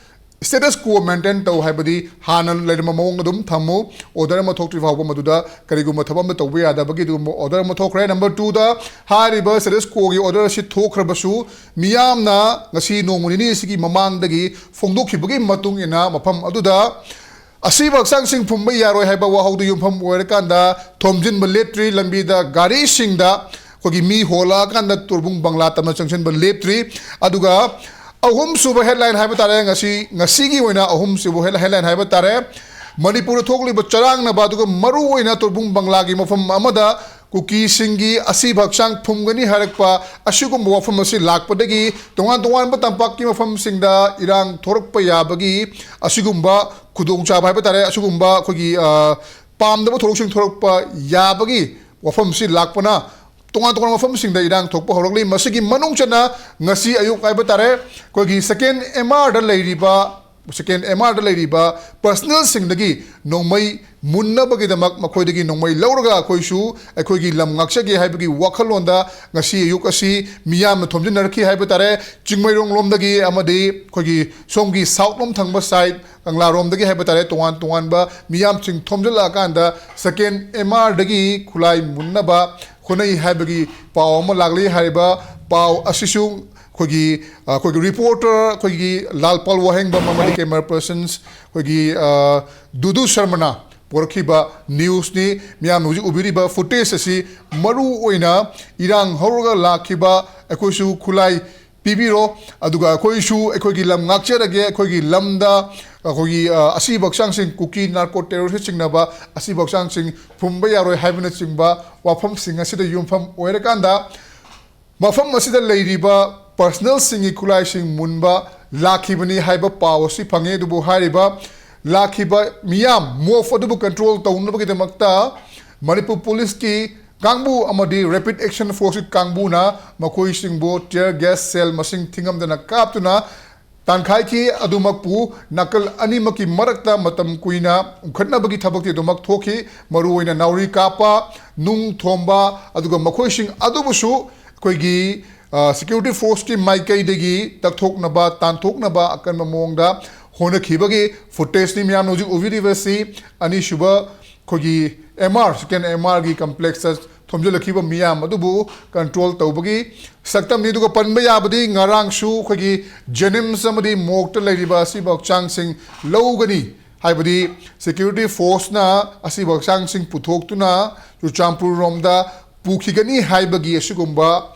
status quo maintain ꯇꯧ, ꯍꯥꯏꯕꯗꯤ ꯍꯥꯟꯅ ꯂꯩꯔꯝꯕ ꯃꯑꯣꯡꯗ ꯑꯗꯨꯝ ꯊꯝꯃꯨ, order ꯑꯃ ꯊꯣꯛꯇ꯭ꯔꯤ ꯐꯥꯎꯕ ꯃꯗꯨꯗ ꯀꯔꯤꯒꯨꯝꯕ ꯊꯕꯛ ꯑꯃ ꯇꯧꯕ ꯌꯥꯗꯕꯒꯤ ꯑꯗꯨꯒꯨꯝꯕ order ꯑꯃ ꯊꯣꯛꯈ꯭ꯔꯦ꯫ Number two ꯗ ꯍꯥꯏꯔꯤꯕ status quo ꯒꯤ order ꯑꯁꯤ ꯊꯣꯛꯈ꯭ꯔꯕꯁꯨ, ꯃꯤꯌꯥꯝꯅ ꯉꯁꯤ ꯅꯣꯡꯃ ꯅꯤꯅꯤ ꯑꯁꯤꯒꯤ ꯃꯃꯥꯡꯗꯒꯤ ꯐꯣꯡꯗꯣꯛꯈꯤꯕꯒꯤ ꯃꯇꯨꯡ ꯏꯟꯅ ꯃꯐꯝ ꯑꯗꯨꯗ ꯑꯁꯤꯕ ꯍꯛꯆꯥꯡꯁꯤꯡ ꯐꯨꯝꯕ ꯌꯥꯔꯣꯏ ꯍꯥꯏꯕ ꯋꯥꯍꯧꯗꯨ ꯌꯨꯝꯐꯝ ꯑꯣꯏꯔꯀꯥꯟꯗ ꯊꯣꯝꯖꯤꯟꯕ ꯂꯦꯞꯇ꯭ꯔꯤ꯫ ꯂꯝꯕꯤꯗ ꯒꯥꯔꯤꯁꯤꯡꯗ ꯑꯩꯈꯣꯏꯒꯤ ꯃꯤ ꯍꯣꯜꯂꯛꯑꯀꯥꯟꯗ ꯇꯣꯔꯕꯨꯡ ꯕꯪꯂꯥ ꯇꯝꯅ ꯆꯪꯁꯤꯟꯕ ꯂꯦꯞꯇ꯭ꯔꯤ꯫ ꯑꯗꯨꯒ ꯑꯍꯨꯝꯁꯨꯕ ꯍꯦꯗꯂꯥꯏꯟ ꯍꯥꯏꯕ ꯇꯥꯔꯦ, ꯉꯁꯤ, ꯉꯁꯤꯒꯤ ꯑꯣꯏꯅ ꯑꯍꯨꯝꯁꯨꯕ ꯍꯦꯗ-, ꯍꯦꯗꯂꯥꯏꯟ ꯍꯥꯏꯕ ꯇꯥꯔꯦ, ꯃꯅꯤꯄꯨꯔꯗ ꯊꯣꯛꯂꯤꯕ ꯆꯔꯥꯡꯅꯕ, ꯑꯗꯨꯒ ꯃꯔꯨ ꯑꯣꯏꯅ ꯇꯣꯔꯕꯨꯡ ꯕꯪꯂꯥꯒꯤ ꯃꯐꯝ ꯑꯃꯗ ꯀꯨꯀꯤꯁꯤꯡꯒꯤ ꯑꯁꯤꯕ ꯍꯛꯆꯥꯡ ꯐꯨꯝꯒꯅꯤ ꯍꯥꯏꯔꯛꯄ ꯑꯁꯤꯒꯨꯝꯕ ꯋꯥꯐꯝ ꯑꯁꯤ ꯂꯥꯛꯄꯗꯒꯤ ꯇꯣꯉꯥꯟ ꯇꯣꯉꯥꯟꯕ ꯇꯝꯄꯥꯛꯀꯤ ꯃꯐꯝꯁꯤꯡꯗ ꯏꯔꯥꯡ ꯊꯣꯔꯛꯄ ꯌꯥꯕꯒꯤ ꯑꯁꯤꯒꯨꯝꯕ ꯈꯨꯗꯣꯡꯆꯥꯕ ꯍꯥꯏꯕ ꯇꯥꯔꯦ, ꯑꯁꯤꯒꯨꯝꯕ ꯑꯩꯈꯣꯏꯒꯤ, ꯑ, ꯄꯥꯝꯗꯕ ꯊꯧꯗꯣꯛꯁꯤꯡ ꯊꯣꯔꯛꯄ ꯌꯥꯕꯒꯤ ꯋꯥꯐꯝꯁꯤ ꯂꯥꯛꯄꯅ ꯇꯣꯉꯥꯟ ꯇꯣꯉꯥꯟꯕ ꯃꯐꯝꯁꯤꯡꯗ ꯏꯔꯥꯡ ꯊꯣꯛꯄ ꯍꯧꯔꯛꯂꯤ꯫ ꯃꯁꯤꯒꯤ ꯃꯅꯨꯡ ꯆꯟꯅ ꯉꯁꯤ ꯑꯌꯨꯛ ꯍꯥꯏꯕ ꯇꯥꯔꯦ, ꯑꯩꯈꯣꯏꯒꯤ ꯁꯦꯀꯦꯟ ꯑꯦꯝ ꯑꯥꯔꯗ ꯂꯩꯔꯤꯕ, ꯁꯦꯀꯦꯟ ꯑꯦꯝ ꯑꯥꯔꯗ ꯂꯩꯔꯤꯕ ꯄꯔꯁꯅꯦꯜꯁꯤꯡꯗꯒꯤ ꯅꯣꯡꯃꯩ ꯃꯨꯟꯅꯕꯒꯤꯗꯃꯛ ꯃꯈꯣꯏꯗꯒꯤ ꯅꯣꯡꯃꯩ ꯂꯧꯔꯒ ꯑꯩꯈꯣꯏꯁꯨ ꯑꯩꯈꯣꯏꯒꯤ ꯂꯝ ꯉꯥꯛꯆꯒꯦ ꯍꯥꯏꯕꯒꯤ ꯋꯥꯈꯜꯂꯣꯟꯗ ꯉꯁꯤ ꯑꯌꯨꯛ ꯑꯁꯤ ꯃꯤꯌꯥꯝꯅ ꯊꯣꯝꯖꯤꯟꯅꯔꯛꯈꯤ ꯍꯥꯏꯕ ꯇꯥꯔꯦ꯫ ꯆꯤꯡꯃꯩꯔꯣꯡ ꯂꯣꯝꯗꯒꯤ ꯑꯃꯗꯤ ꯑꯩꯈꯣꯏꯒꯤ ꯁꯣꯝꯒꯤ ꯁꯥꯎꯠ ꯂꯣꯝ ꯊꯪꯕ ꯁꯥꯏꯠ, ꯀꯪꯂꯥꯔꯣꯝꯗꯒꯤ ꯍꯥꯏꯕ ꯇꯥꯔꯦ, ꯇꯣꯉꯥꯟ ꯇꯣꯉꯥꯟꯕ ꯃꯤꯌꯥꯝꯁꯤꯡ ꯊꯣꯝꯖꯤꯜꯂꯛꯑꯀꯥꯟꯗ ꯁꯦꯀꯦꯟ ꯑꯦꯝ ꯑꯥꯔꯗꯒꯤ ꯈꯨꯠꯂꯥꯏ ꯃꯨꯟꯅꯕ ꯍꯣꯠꯅꯩ ꯍꯥꯏꯕꯒꯤ ꯄꯥꯎ ꯑꯃ ꯂꯥꯛꯂꯤ꯫ ꯍꯥꯏꯔꯤꯕ ꯄꯥꯎ ꯑꯁꯤꯁꯨ ꯑꯩꯈꯣꯏꯒꯤ, ꯑꯩꯈꯣꯏꯒꯤ ꯔꯤꯄꯣꯔꯇꯔ, ꯑꯩꯈꯣꯏꯒꯤ ꯂꯥꯜꯄꯥꯜ ꯋꯥꯍꯦꯡꯕꯝ ꯑꯃꯗꯤ ꯀꯦꯃꯦꯔꯥ ꯄꯔꯁꯟꯁ ꯑꯩꯈꯣꯏꯒꯤ, ꯑ, ꯗꯨꯗꯨ ꯁꯔꯃꯅ ꯄꯨꯔꯛꯈꯤꯕ ꯅ꯭ꯌꯨꯁꯅꯤ꯫ ꯃꯤꯌꯥꯝꯅ ꯍꯧꯖꯤꯛ ꯎꯕꯤꯔꯤꯕ ꯐꯨꯇꯦꯖ ꯑꯁꯤ ꯃꯔꯨ ꯑꯣꯏꯅ ꯏꯔꯥꯡ ꯍꯧꯔꯒ ꯂꯥꯛꯈꯤꯕ ꯑꯩꯈꯣꯏꯁꯨ ꯈꯨꯠꯂꯥꯏ ꯄꯤꯕꯤꯔꯣ, ꯑꯗꯨꯒ ꯑꯩꯈꯣꯏꯁꯨ ꯑꯩꯈꯣꯏꯒꯤ ꯂꯝ ꯉꯥꯛꯆꯔꯒꯦ, ꯑꯩꯈꯣꯏꯒꯤ ꯂꯝꯗ ꯑꯩꯈꯣꯏꯒꯤ, ꯑ, ꯑꯁꯤꯕ ꯍꯛꯆꯥꯡꯁꯤꯡ, ꯀꯨꯀꯤ ꯅꯥꯔꯀꯣ ꯇꯦꯔꯣꯔꯤꯁ ꯆꯤꯡꯅꯕ ꯑꯁꯤꯕ ꯍꯛꯆꯥꯡꯁꯤꯡ ꯐꯨꯝꯕ ꯌꯥꯔꯣꯏ ꯍꯥꯏꯕꯅꯆꯤꯡꯕ ꯋꯥꯐꯝꯁꯤꯡ ꯑꯁꯤꯗ ꯌꯨꯝꯐꯝ ꯑꯣꯏꯔꯀꯥꯟꯗ ꯃꯐꯝ ꯑꯁꯤꯗ ꯂꯩꯔꯤꯕ ꯄꯔꯁꯅꯦꯜꯁꯤꯡꯒꯤ ꯈꯨꯠꯂꯥꯏꯁꯤꯡ ꯃꯨꯟꯕ ꯂꯥꯛꯈꯤꯕꯅꯤ ꯍꯥꯏꯕ ꯄꯥꯎ ꯑꯁꯤ ꯐꯪꯉꯤ꯫ ꯑꯗꯨꯕꯨ ꯍꯥꯏꯔꯤꯕ ꯂꯥꯛꯈꯤꯕ ꯃꯤꯌꯥꯝ ꯃꯣꯞ ꯑꯗꯨꯕꯨ ꯀꯟꯇ꯭ꯔꯣꯜ ꯇꯧꯅꯕꯒꯤꯗꯃꯛꯇ ꯃꯅꯤꯄꯨꯔ ꯄꯨꯂꯤꯁꯀꯤ ꯀꯥꯡꯕꯨ ꯑꯃꯗꯤ ꯔꯦꯄꯤꯗ ꯑꯦꯛꯁꯟ ꯐꯣꯔꯁꯀꯤ ꯀꯥꯡꯕꯨꯅ ꯃꯈꯣꯏꯁꯤꯡꯕꯨ ꯇꯤꯌꯔ ꯒ꯭ꯌꯥꯁ ꯁꯦꯜ ꯃꯁꯤꯡ ꯊꯤꯉꯝꯗꯅ ꯀꯥꯞꯇꯨꯅ ꯇꯥꯟꯈꯥꯏꯈꯤ꯫ ꯑꯗꯨꯃꯛꯄꯨ ꯅꯥꯀꯜ ꯑꯅꯤꯃꯛꯀꯤ ꯃꯔꯛꯇ ꯃꯇꯝ ꯀꯨꯏꯅ ꯎꯪꯈꯠꯅꯕꯒꯤ ꯊꯕꯛꯇꯤ ꯑꯗꯨꯃꯛ ꯊꯣꯛꯈꯤ꯫ ꯃꯔꯨꯑꯣꯏꯅ ꯅꯥꯎꯔꯤ ꯀꯥꯞꯄ, ꯅꯨꯡ ꯊꯣꯝꯕ, ꯑꯗꯨꯒ ꯃꯈꯣꯏꯁꯤꯡ ꯑꯗꯨꯕꯨꯁꯨ ꯑꯩꯈꯣꯏꯒꯤ, ꯑ, ꯁꯦꯀ꯭ꯌꯨꯔꯤꯇꯤ ꯐꯣꯔꯁꯀꯤ ꯃꯥꯏꯀꯩꯗꯒꯤ ꯇꯛꯊꯣꯛꯅꯕ, ꯇꯥꯟꯊꯣꯛꯅꯕ ꯑꯀꯟꯕ ꯃꯑꯣꯡꯗ ꯍꯣꯠꯅꯈꯤꯕꯒꯤ ꯐꯨꯇꯦꯖꯅꯤ ꯃꯌꯥꯝꯅ ꯍꯧꯖꯤꯛ ꯎꯕꯤꯔꯤꯕꯁꯤ꯫ ꯑꯅꯤꯁꯨꯕ ꯑꯩꯈꯣꯏꯒꯤ ꯑꯦꯝ ꯑꯥꯔ, ꯁꯦꯀꯦꯟ ꯑꯦꯝ ꯑꯥꯔꯒꯤ ꯀꯝꯄ꯭ꯂꯦꯛꯁꯇ ꯊꯣꯝꯖꯤꯜꯂꯛꯈꯤꯕ ꯃꯤꯌꯥꯝ ꯑꯗꯨꯕꯨ ꯀꯟꯇ꯭ꯔꯣꯜ ꯇꯧꯕꯒꯤ ꯁꯛꯇꯝꯅꯤ꯫ ꯑꯗꯨꯒ ꯄꯟꯕ ꯌꯥꯕꯗꯤ ꯉꯔꯥꯡꯁꯨ ꯑꯩꯈꯣꯏꯒꯤ ꯖꯦꯅꯤꯝꯁ ꯑꯃꯗꯤ ꯃꯣꯔꯒꯇ ꯂꯩꯔꯤꯕ ꯑꯁꯤꯕ ꯍꯛꯆꯥꯡꯁꯤꯡ ꯂꯧꯒꯅꯤ ꯍꯥꯏꯕꯗꯤ security forceꯅ ꯑꯁꯤꯕ ꯍꯛꯆꯥꯡꯁꯤꯡ ꯄꯨꯊꯣꯛꯇꯨꯅ ꯆꯨꯔꯆꯥꯟꯄꯨꯔ ꯔꯣꯝꯗ ꯄꯨꯈꯤꯒꯅꯤ ꯍꯥꯏꯕꯒꯤ ꯑꯁꯤꯒꯨꯝꯕ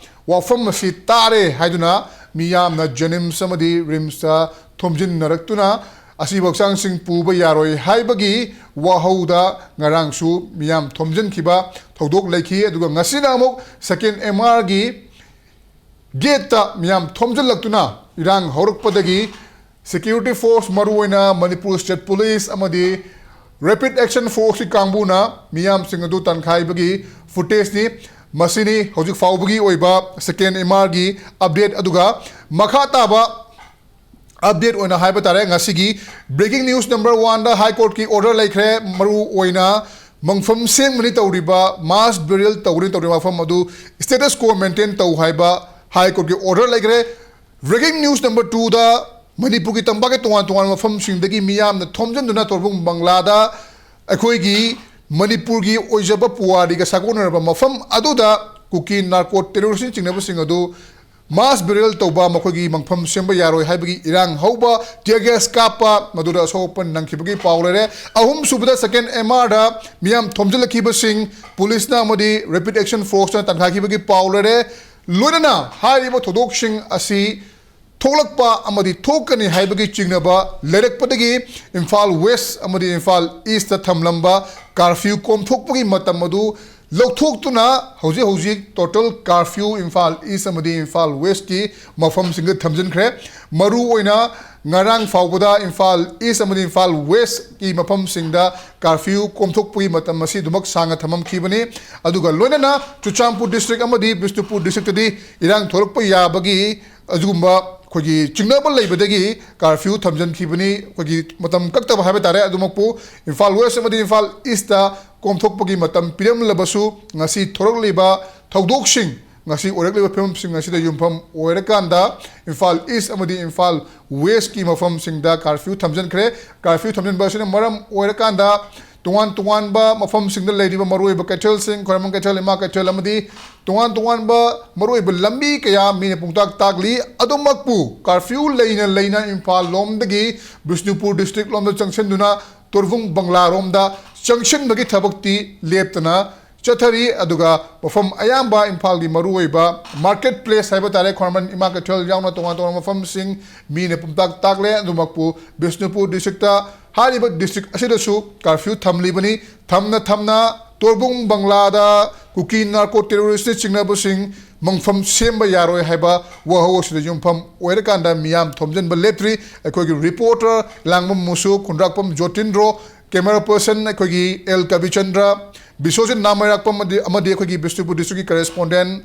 ꯋꯥꯐꯝ ꯑꯁꯤ ꯇꯥꯔꯦ ꯍꯥꯏꯗꯨꯅ ꯃꯤꯌꯥꯝꯅ JNIMS ꯑꯃꯗꯤ RIMSꯇ ꯊꯣꯝꯖꯤꯟꯅꯔꯛꯇꯨꯅ ꯑꯁꯤꯕ ꯍꯛꯆꯥꯡꯁꯤꯡ ꯄꯨꯕ ꯌꯥꯔꯣꯏ ꯍꯥꯏꯕꯒꯤ ꯋꯥꯍꯧꯗ ꯉꯔꯥꯡꯁꯨ ꯃꯤꯌꯥꯝ ꯊꯣꯝꯖꯤꯟꯈꯤꯕ ꯊꯧꯗꯣꯛ ꯂꯩꯈꯤ꯫ ꯑꯗꯨꯒ ꯉꯁꯤꯅ ꯑꯃꯨꯛ second MRꯒꯤ gateꯇ ꯃꯤꯌꯥꯝ ꯊꯣꯝꯖꯤꯜꯂꯛꯇꯨꯅ ꯏꯔꯥꯡ ꯍꯧꯔꯛꯄꯗꯒꯤ security force, ꯃꯔꯨꯑꯣꯏꯅ Manipur State Police ꯑꯃꯗꯤ Rapid Action Forceꯀꯤ ꯀꯥꯡꯕꯨꯅ ꯃꯤꯌꯥꯝꯁꯤꯡ ꯑꯗꯨ ꯇꯥꯟꯈꯥꯏꯕꯒꯤ footageꯅꯤ꯫ ꯃꯁꯤꯅꯤ ꯍꯧꯖꯤꯛ ꯐꯥꯎꯕꯒꯤ ꯑꯣꯏꯕ second MRꯒꯤ update꯫ ꯑꯗꯨꯒ ꯃꯈꯥ ꯇꯥꯕ update ꯑꯣꯏꯅ ꯍꯥꯏꯕ ꯇꯥꯔꯦ, ꯉꯁꯤꯒꯤ breaking news number oneꯗ High Courtꯀꯤ order ꯂꯩꯈ꯭ꯔꯦ꯫ ꯃꯔꯨ ꯑꯣꯏꯅ ꯃꯪꯐꯝ ꯁꯦꯝꯒꯅꯤ ꯇꯧꯔꯤꯕ mass burial ꯇꯧꯒꯅꯤ ꯇꯧꯔꯤꯕ ꯃꯐꯝ ꯑꯗꯨ status quo maintain ꯇꯧ ꯍꯥꯏꯕ High Courtꯀꯤ order ꯂꯩꯈ꯭ꯔꯦ꯫ Breaking news number twoꯗ ꯃꯅꯤꯄꯨꯔꯒꯤ ꯇꯝꯄꯥꯛꯀꯤ ꯇꯣꯉꯥꯟ ꯇꯣꯉꯥꯟꯕ ꯃꯐꯝꯁꯤꯡꯗꯒꯤ ꯃꯤꯌꯥꯝꯅ ꯊꯣꯝꯖꯤꯟꯗꯨꯅ ꯇꯣꯔꯕꯨꯡ ꯕꯪꯂꯥꯗ ꯑꯩꯈꯣꯏꯒꯤ ꯃꯅꯤꯄꯨꯔꯒꯤ ꯑꯣꯏꯖꯕ ꯄꯨꯋꯥꯔꯤꯒ ꯁꯥꯒꯣꯟꯅꯔꯕ ꯃꯐꯝ ꯑꯗꯨꯗ ꯀꯨꯀꯤ narco terroristꯅ ꯆꯤꯡꯅꯕꯁꯤꯡ ꯑꯗꯨ mass burial ꯇꯧꯕ, ꯃꯈꯣꯏꯒꯤ ꯃꯪꯐꯝ ꯁꯦꯝꯕ ꯌꯥꯔꯣꯏ ꯍꯥꯏꯕꯒꯤ ꯏꯔꯥꯡ ꯍꯧꯕ, tear gas ꯀꯥꯞꯄ, ꯃꯗꯨꯗ ꯑꯁꯣꯛ ꯑꯄꯟ ꯅꯪꯈꯤꯕꯒꯤ ꯄꯥꯎ ꯂꯩꯔꯦ꯫ ꯑꯍꯨꯝꯁꯨꯕꯗ second MRꯗ ꯃꯤꯌꯥꯝ ꯊꯣꯝꯖꯤꯜꯂꯛꯈꯤꯕꯁꯤꯡ ꯄꯨꯂꯤꯁꯅ ꯑꯃꯗꯤ Rapid Action Forceꯅ ꯇꯥꯟꯊꯥꯈꯤꯕꯒꯤ ꯄꯥꯎ ꯂꯩꯔꯦ꯫ ꯂꯣꯏꯅꯅ ꯍꯥꯏꯔꯤꯕ ꯊꯧꯗꯣꯛꯁꯤꯡ ꯑꯁꯤ ꯊꯣꯛꯂꯛꯄ ꯑꯃꯗꯤ ꯊꯣꯛꯀꯅꯤ ꯍꯥꯏꯕꯒꯤ ꯆꯤꯡꯅꯕ ꯂꯩꯔꯛꯄꯗꯒꯤ ꯏꯝꯐꯥꯜ West ꯑꯃꯗꯤ ꯏꯝꯐꯥꯜ Eastꯇ ꯊꯝꯂꯝꯕ curfew ꯀꯣꯝꯊꯣꯛꯄꯒꯤ ꯃꯇꯝ ꯑꯗꯨ ꯂꯧꯊꯣꯛꯇꯨꯅ ꯍꯧꯖꯤꯛ ꯍꯧꯖꯤꯛ total curfew ꯏꯝꯐꯥꯜ East ꯑꯃꯗꯤ ꯏꯝꯐꯥꯜ Westꯀꯤ ꯃꯐꯝꯁꯤꯡꯗ ꯊꯝꯖꯤꯟꯈ꯭ꯔꯦ꯫ ꯃꯔꯨ ꯑꯣꯏꯅ ꯉꯔꯥꯡ ꯐꯥꯎꯕꯗ ꯏꯝꯐꯥꯜ East ꯑꯃꯗꯤ ꯏꯝꯐꯥꯜ Westꯀꯤ ꯃꯐꯝꯁꯤꯡꯗ curfew ꯀꯣꯝꯊꯣꯛꯄꯒꯤ ꯃꯇꯝ ꯑꯁꯤ ꯑꯗꯨꯃꯛ ꯁꯥꯡꯅ ꯊꯝꯃꯝꯈꯤꯕꯅꯤ꯫ ꯑꯗꯨꯒ ꯂꯣꯏꯅꯅ ꯆꯨꯔꯆꯥꯟꯄꯨꯔ district ꯑꯃꯗꯤ ꯕꯤꯁꯅꯨꯄꯨꯔ districtꯇꯗꯤ ꯏꯔꯥꯡ ꯊꯣꯛꯂꯛꯄ ꯌꯥꯕꯒꯤ ꯑꯗꯨꯒꯨꯝꯕ ꯑꯩꯈꯣꯏꯒꯤ ꯆꯤꯡꯅꯕ ꯂꯩꯕꯗꯒꯤ curfew ꯊꯝꯖꯤꯟꯈꯤꯕꯅꯤ꯫ ꯑꯩꯈꯣꯏꯒꯤ ꯃꯇꯝ ꯀꯛꯇꯕ ꯍꯥꯏꯕ ꯇꯥꯔꯦ꯫ ꯑꯗꯨꯃꯛꯄꯨ ꯏꯝꯐꯥꯜ West ꯑꯃꯗꯤ ꯏꯝꯐꯥꯜ Eastꯇ ꯀꯣꯝꯊꯣꯛꯄꯒꯤ ꯃꯇꯝ ꯄꯤꯔꯝꯂꯕꯁꯨ, ꯉꯁꯤ ꯊꯣꯔꯛꯂꯤꯕ ꯊꯧꯗꯣꯛꯁꯤꯡ, ꯉꯁꯤ ꯑꯣꯏꯔꯛꯂꯤꯕ ꯐꯤꯕꯝꯁꯤꯡ ꯑꯁꯤꯗ ꯌꯨꯝꯐꯝ ꯑꯣꯏꯔꯀꯥꯟꯗ ꯏꯝꯐꯥꯜ East ꯑꯃꯗꯤ ꯏꯝꯐꯥꯜ Westꯀꯤ ꯃꯐꯝꯁꯤꯡꯗ curfew ꯊꯝꯖꯤꯟꯈ꯭ꯔꯦ꯫ Curfew ꯊꯝꯖꯤꯟꯕ ꯑꯁꯤꯅ ꯃꯔꯝ ꯑꯣꯏꯔꯀꯥꯟꯗ ꯇꯣꯉꯥꯟ ꯇꯣꯉꯥꯟꯕ ꯃꯐꯝꯁꯤꯡꯗ ꯂꯩꯔꯤꯕ ꯃꯔꯨꯑꯣꯏꯕ ꯀꯩꯊꯦꯜꯁꯤꯡ, ꯈ꯭ꯋꯥꯏꯔꯝꯕꯟ ꯀꯩꯊꯦꯜ, ꯏꯃꯥ ꯀꯩꯊꯦꯜ ꯑꯃꯗꯤ ꯇꯣꯉꯥꯟ ꯇꯣꯉꯥꯟꯕ ꯃꯔꯨꯑꯣꯏꯕ ꯂꯝꯕꯤ ꯀꯌꯥ ꯃꯤꯅ ꯄꯨꯡꯇꯥꯛ ꯇꯥꯛꯂꯤ꯫ ꯑꯗꯨꯃꯛꯄꯨ ꯀꯥꯔꯐ꯭ꯌꯨ ꯂꯩꯅ ꯂꯩꯅ ꯏꯝꯐꯥꯜ ꯂꯣꯝꯗꯒꯤ ꯕꯤꯁꯅꯨꯄꯨꯔ ꯗꯤꯁꯇ꯭ꯔꯤꯛ ꯂꯣꯝꯗ ꯆꯪꯁꯤꯟꯗꯨꯅ ꯇꯣꯔꯕꯨꯡ ꯕꯪꯒ꯭ꯂꯥꯔꯣꯝꯗ ꯆꯪꯁꯤꯟꯕꯒꯤ ꯊꯕꯛꯇꯤ ꯂꯦꯞꯇꯅ ꯆꯠꯊꯔꯤ꯫ ꯑꯗꯨꯒ ꯃꯐꯝ ꯑꯌꯥꯝꯕ ꯏꯝꯐꯥꯜꯒꯤ ꯃꯔꯨꯑꯣꯏꯕ ꯃꯥꯔꯀꯦꯠ ꯄ꯭ꯂꯦꯁ ꯍꯥꯏꯕ ꯇꯥꯔꯦ, ꯈ꯭ꯋꯥꯏꯔꯝꯕꯟ, ꯏꯃꯥ ꯀꯩꯊꯦꯜ ꯌꯥꯎꯅ ꯇꯣꯉꯥꯟ ꯇꯣꯉꯥꯟꯕ ꯃꯐꯝꯁꯤꯡ ꯃꯤꯅ ꯄꯨꯡꯇꯥꯛ ꯇꯥꯛꯂꯦ꯫ ꯑꯗꯨꯃꯛꯄꯨ ꯕꯤꯁꯅꯨꯄꯨꯔ ꯗꯤꯁꯇ꯭ꯔꯤꯛꯇ, ꯍꯥꯏꯔꯤꯕ ꯗꯤꯁꯇ꯭ꯔꯤꯛ ꯑꯁꯤꯗꯁꯨ ꯀꯥꯔꯐ꯭ꯌꯨ ꯊꯝꯂꯤꯕꯅꯤ꯫ ꯊꯝꯅ ꯊꯝꯅ ꯇꯣꯔꯕꯨꯡ ꯕꯪꯒ꯭ꯂꯥꯗ ꯀꯨꯀꯤ ꯅꯥꯔꯀꯣ ꯇꯦꯔꯣꯔꯤꯁꯅ ꯆꯤꯡꯅꯕꯁꯤꯡ ꯃꯪꯐꯝ ꯁꯦꯝꯕ ꯌꯥꯔꯣꯏ ꯍꯥꯏꯕ ꯋꯥꯍꯧ ꯑꯁꯤꯗ ꯌꯨꯝꯐꯝ ꯑꯣꯏꯔꯀꯥꯟꯗ ꯃꯤꯌꯥꯝ ꯊꯣꯝꯖꯤꯟꯕ ꯂꯦꯞꯇ꯭ꯔꯤ꯫ ꯑꯩꯈꯣꯏꯒꯤ ꯔꯤꯄꯣꯔꯇꯔ ꯂꯥꯡꯕꯝ ꯃꯨꯁꯨ, ꯈꯨꯟꯗ꯭ꯔꯥꯛꯄꯝ ꯖꯣꯇꯤꯟꯗ꯭ꯔꯣ, ꯀꯦꯃꯦꯔꯥ ꯄꯔꯁꯟ ꯑꯩꯈꯣꯏꯒꯤ ꯑꯦꯜ ꯀꯕꯤꯆꯟꯗ꯭ꯔ, ꯕꯤꯁ꯭ꯋꯖꯤꯠ ꯅꯥꯃꯩꯔꯥꯛꯄꯝ ꯑꯃꯗꯤ, ꯑꯃꯗꯤ ꯑꯩꯈꯣꯏꯒꯤ ꯕꯤꯁꯅꯨꯄꯨꯔ ꯗꯤꯁꯇ꯭ꯔꯤꯛꯀꯤ ꯀꯔꯦꯁꯄꯣꯟꯗꯦꯟ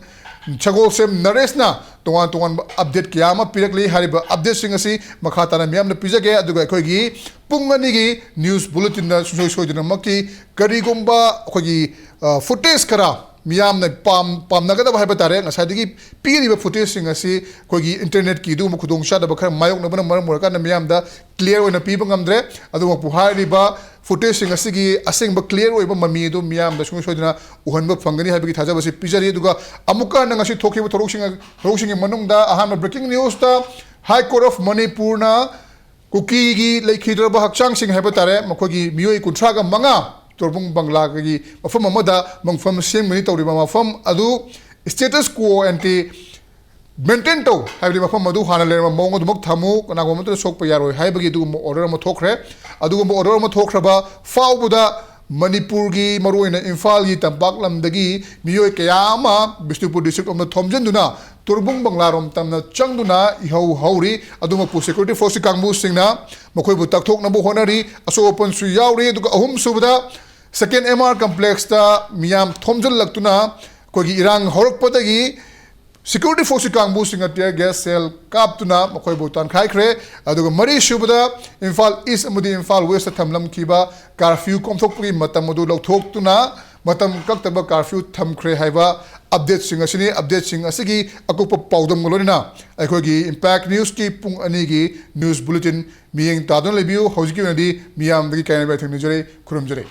ꯁꯒꯣꯜꯁꯦꯝ ꯅꯔꯦꯁꯅ ꯇꯣꯉꯥꯟ ꯇꯣꯉꯥꯟꯕ ꯑꯞꯗꯦꯠ ꯀꯌꯥ ꯑꯃ ꯄꯤꯔꯛꯂꯤ꯫ ꯍꯥꯏꯔꯤꯕ ꯑꯞꯗꯦꯠꯁꯤꯡ ꯑꯁꯤ ꯃꯈꯥ ꯇꯥꯅ ꯃꯤꯌꯥꯝꯗ ꯄꯤꯖꯒꯦ꯫ ꯑꯗꯨꯒ ꯑꯩꯈꯣꯏꯒꯤ ꯄꯨꯡ ꯑꯅꯤꯒꯤ ꯅ꯭ꯌꯨꯁ ꯕꯨꯂꯦꯇꯤꯟꯗ ꯁꯨꯡꯁꯣꯏ ꯁꯣꯏꯗꯅꯃꯛꯀꯤ ꯀꯔꯤꯒꯨꯝꯕ ꯑꯩꯈꯣꯏꯒꯤ, ꯑ, ꯐꯨꯇꯦꯖ ꯈꯔ ꯃꯤꯌꯥꯝꯅ ꯄꯥꯝ-, ꯄꯥꯝꯅꯒꯗꯕ ꯍꯥꯏꯕ ꯇꯥꯔꯦ, ꯉꯁꯥꯏꯗꯒꯤ ꯄꯤꯔꯤꯕ ꯐꯨꯇꯦꯖꯁꯤꯡ ꯑꯁꯤ ꯑꯩꯈꯣꯏꯒꯤ ꯏꯟꯇꯔꯅꯦꯠꯀꯤ ꯑꯗꯨꯒꯨꯝꯕ ꯈꯨꯗꯣꯡꯆꯥꯗꯕ ꯈꯔ ꯃꯥꯌꯣꯛꯅꯕꯅ ꯃꯔꯝ ꯑꯣꯏꯔꯀꯥꯟꯗ ꯃꯤꯌꯥꯝꯗ ꯀ꯭ꯂꯤꯌꯥꯔ ꯑꯣꯏꯅ ꯄꯤꯕ ꯉꯝꯗ꯭ꯔꯦ꯫ ꯑꯗꯨꯃꯛꯄꯨ ꯍꯥꯏꯔꯤꯕ ꯐꯨꯇꯦꯖꯁꯤꯡ ꯑꯁꯤꯒꯤ ꯑꯁꯦꯡꯕ ꯀ꯭ꯂꯤꯌꯥꯔ ꯑꯣꯏꯕ ꯃꯃꯤ ꯑꯗꯨ ꯃꯤꯌꯥꯝꯗ ꯁꯨꯡꯁꯣꯏ ꯁꯣꯏꯗꯅ ꯎꯍꯟꯕ ꯐꯪꯒꯅꯤ ꯍꯥꯏꯕꯒꯤ ꯊꯥꯖꯕꯁꯤ ꯄꯤꯖꯔꯤ꯫ ꯑꯗꯨꯒ ꯑꯃꯨꯛꯀ ꯍꯟꯅ ꯉꯁꯤ ꯊꯣꯛꯈꯤꯕ ꯊꯧꯗꯣꯛꯁꯤꯡ, ꯊꯧꯗꯣꯛꯁꯤꯡꯒꯤ ꯃꯅꯨꯡꯗ ꯑꯍꯥꯟꯕ ꯕ꯭ꯔꯦꯀꯤꯡ ꯅ꯭ꯌꯨꯁꯇ High Court of ꯃꯅꯤꯄꯨꯔꯅ ꯀꯨꯀꯤꯒꯤ ꯂꯩꯈꯤꯗ꯭ꯔꯕ ꯍꯛꯆꯥꯡꯁꯤꯡ ꯍꯥꯏꯕ ꯇꯥꯔꯦ, ꯃꯈꯣꯏꯒꯤ ꯃꯤꯑꯣꯏ ꯀꯨꯟꯊ꯭ꯔꯥꯒ ꯃꯉꯥ ꯇꯣꯔꯕꯨꯡ ꯕꯪꯒ꯭ꯂꯥꯒꯤ ꯃꯐꯝ ꯑꯃꯗ ꯃꯪꯐꯝ ꯁꯦꯝꯒꯅꯤ ꯇꯧꯔꯤꯕ ꯃꯐꯝ ꯑꯗꯨ status quo ante ꯃꯦꯟꯇꯦꯟ ꯇꯧ, ꯍꯥꯏꯕꯗꯤ ꯃꯐꯝ ꯑꯗꯨ ꯍꯥꯟꯅ ꯂꯩꯔꯝꯕ ꯃꯑꯣꯡ ꯑꯗꯨꯃꯛ ꯊꯝꯃꯨ, ꯀꯅꯥꯒꯨꯝꯕ ꯑꯃꯠꯇꯅ ꯁꯣꯛꯄ ꯌꯥꯔꯣꯏ ꯍꯥꯏꯕꯒꯤ ꯑꯗꯨꯒꯨꯝꯕ ꯑꯣꯔꯗꯔ ꯑꯃ ꯊꯣꯛꯈ꯭ꯔꯦ꯫ ꯑꯗꯨꯒꯨꯝꯕ ꯑꯣꯔꯗꯔ ꯑꯃ ꯊꯣꯛꯈ꯭ꯔꯕ ꯐꯥꯎꯕꯗ ꯃꯅꯤꯄꯨꯔꯒꯤ, ꯃꯔꯨꯑꯣꯏꯅ ꯏꯝꯐꯥꯜꯒꯤ ꯇꯝꯄꯥꯛ ꯂꯝꯗꯒꯤ ꯃꯤꯑꯣꯏ ꯀꯌꯥ ꯑꯃ ꯕꯤꯁꯅꯨꯄꯨꯔ ꯗꯤꯁꯇ꯭ꯔꯤꯛ ꯂꯣꯝꯗ ꯊꯣꯝꯖꯤꯟꯗꯨꯅ ꯇꯣꯔꯕꯨꯡ ꯕꯪꯒ꯭ꯂꯥꯔꯣꯝ ꯇꯝꯅ ꯆꯪꯗꯨꯅ ꯏꯍꯧ ꯍꯧꯔꯤ꯫ ꯑꯗꯨꯃꯛꯄꯨ ꯁꯦꯀ꯭ꯌꯨꯔꯤꯇꯤ ꯐꯣꯔꯁꯀꯤ ꯀꯥꯡꯕꯨꯁꯤꯡꯅ ꯃꯈꯣꯏꯕꯨ ꯇꯛꯊꯣꯛꯅꯕ ꯍꯣꯠꯅꯔꯤ꯫ ꯑꯁꯣꯛ ꯑꯄꯟꯁꯨ ꯌꯥꯎꯔꯤ꯫ ꯑꯗꯨꯒ ꯑꯍꯨꯝꯁꯨꯕꯗ ꯁꯦꯀꯦꯟ ꯑꯦꯝ ꯑꯥꯔ ꯀꯝꯄ꯭ꯂꯦꯛꯁꯇ ꯃꯤꯌꯥꯝ ꯊꯣꯝꯖꯤꯜꯂꯛꯇꯨꯅ ꯑꯩꯈꯣꯏꯒꯤ ꯏꯔꯥꯡ ꯍꯧꯔꯛꯄꯗꯒꯤ ꯁꯦꯀ꯭ꯌꯨꯔꯤꯇꯤ ꯐꯣꯔꯁꯀꯤ ꯀꯥꯡꯕꯨꯁꯤꯡꯅ tear gas shell ꯀꯥꯞꯇꯨꯅ ꯃꯈꯣꯏꯕꯨ ꯇꯥꯟꯈꯥꯏꯈ꯭ꯔꯦ꯫ ꯑꯗꯨꯒ ꯃꯔꯤꯁꯨꯕꯗ ꯏꯝꯐꯥꯜ ꯏꯁ ꯑꯃꯗꯤ ꯏꯝꯐꯥꯜ ꯋꯦꯁꯇ ꯊꯝꯂꯝꯈꯤꯕ ꯀꯥꯔꯐ꯭ꯌꯨ ꯀꯣꯝꯊꯣꯛꯄꯒꯤ ꯃꯇꯝ ꯑꯗꯨ ꯂꯧꯊꯣꯛꯇꯨꯅ ꯃꯇꯝ ꯀꯛꯇꯕ ꯀꯥꯔꯐ꯭ꯌꯨ ꯊꯝꯈ꯭ꯔꯦ ꯍꯥꯏꯕ ꯑꯞꯗꯦꯠꯁꯤꯡ ꯑꯁꯤꯅꯤ꯫ ꯑꯞꯗꯦꯠꯁꯤꯡ ꯑꯁꯤꯒꯤ ꯑꯀꯨꯞꯄ ꯄꯥꯎꯗꯝꯒ ꯂꯣꯏꯅꯅ ꯑꯩꯈꯣꯏꯒꯤ Impact Newsꯀꯤ ꯄꯨꯡ ꯑꯅꯤꯒꯤ news bulletin ꯃꯤꯠꯌꯦꯡ ꯇꯥꯗꯨꯅ ꯂꯩꯕꯤꯌꯨ꯫ ꯍꯧꯖꯤꯛꯀꯤ ꯑꯣꯏꯅꯗꯤ ꯃꯤꯌꯥꯝꯗꯒꯤ ꯀꯥꯏꯅꯕ ꯌꯥꯊꯪ ꯅꯤꯖꯔꯤ꯫ ꯈꯨꯔꯨꯝꯖꯔꯤ꯫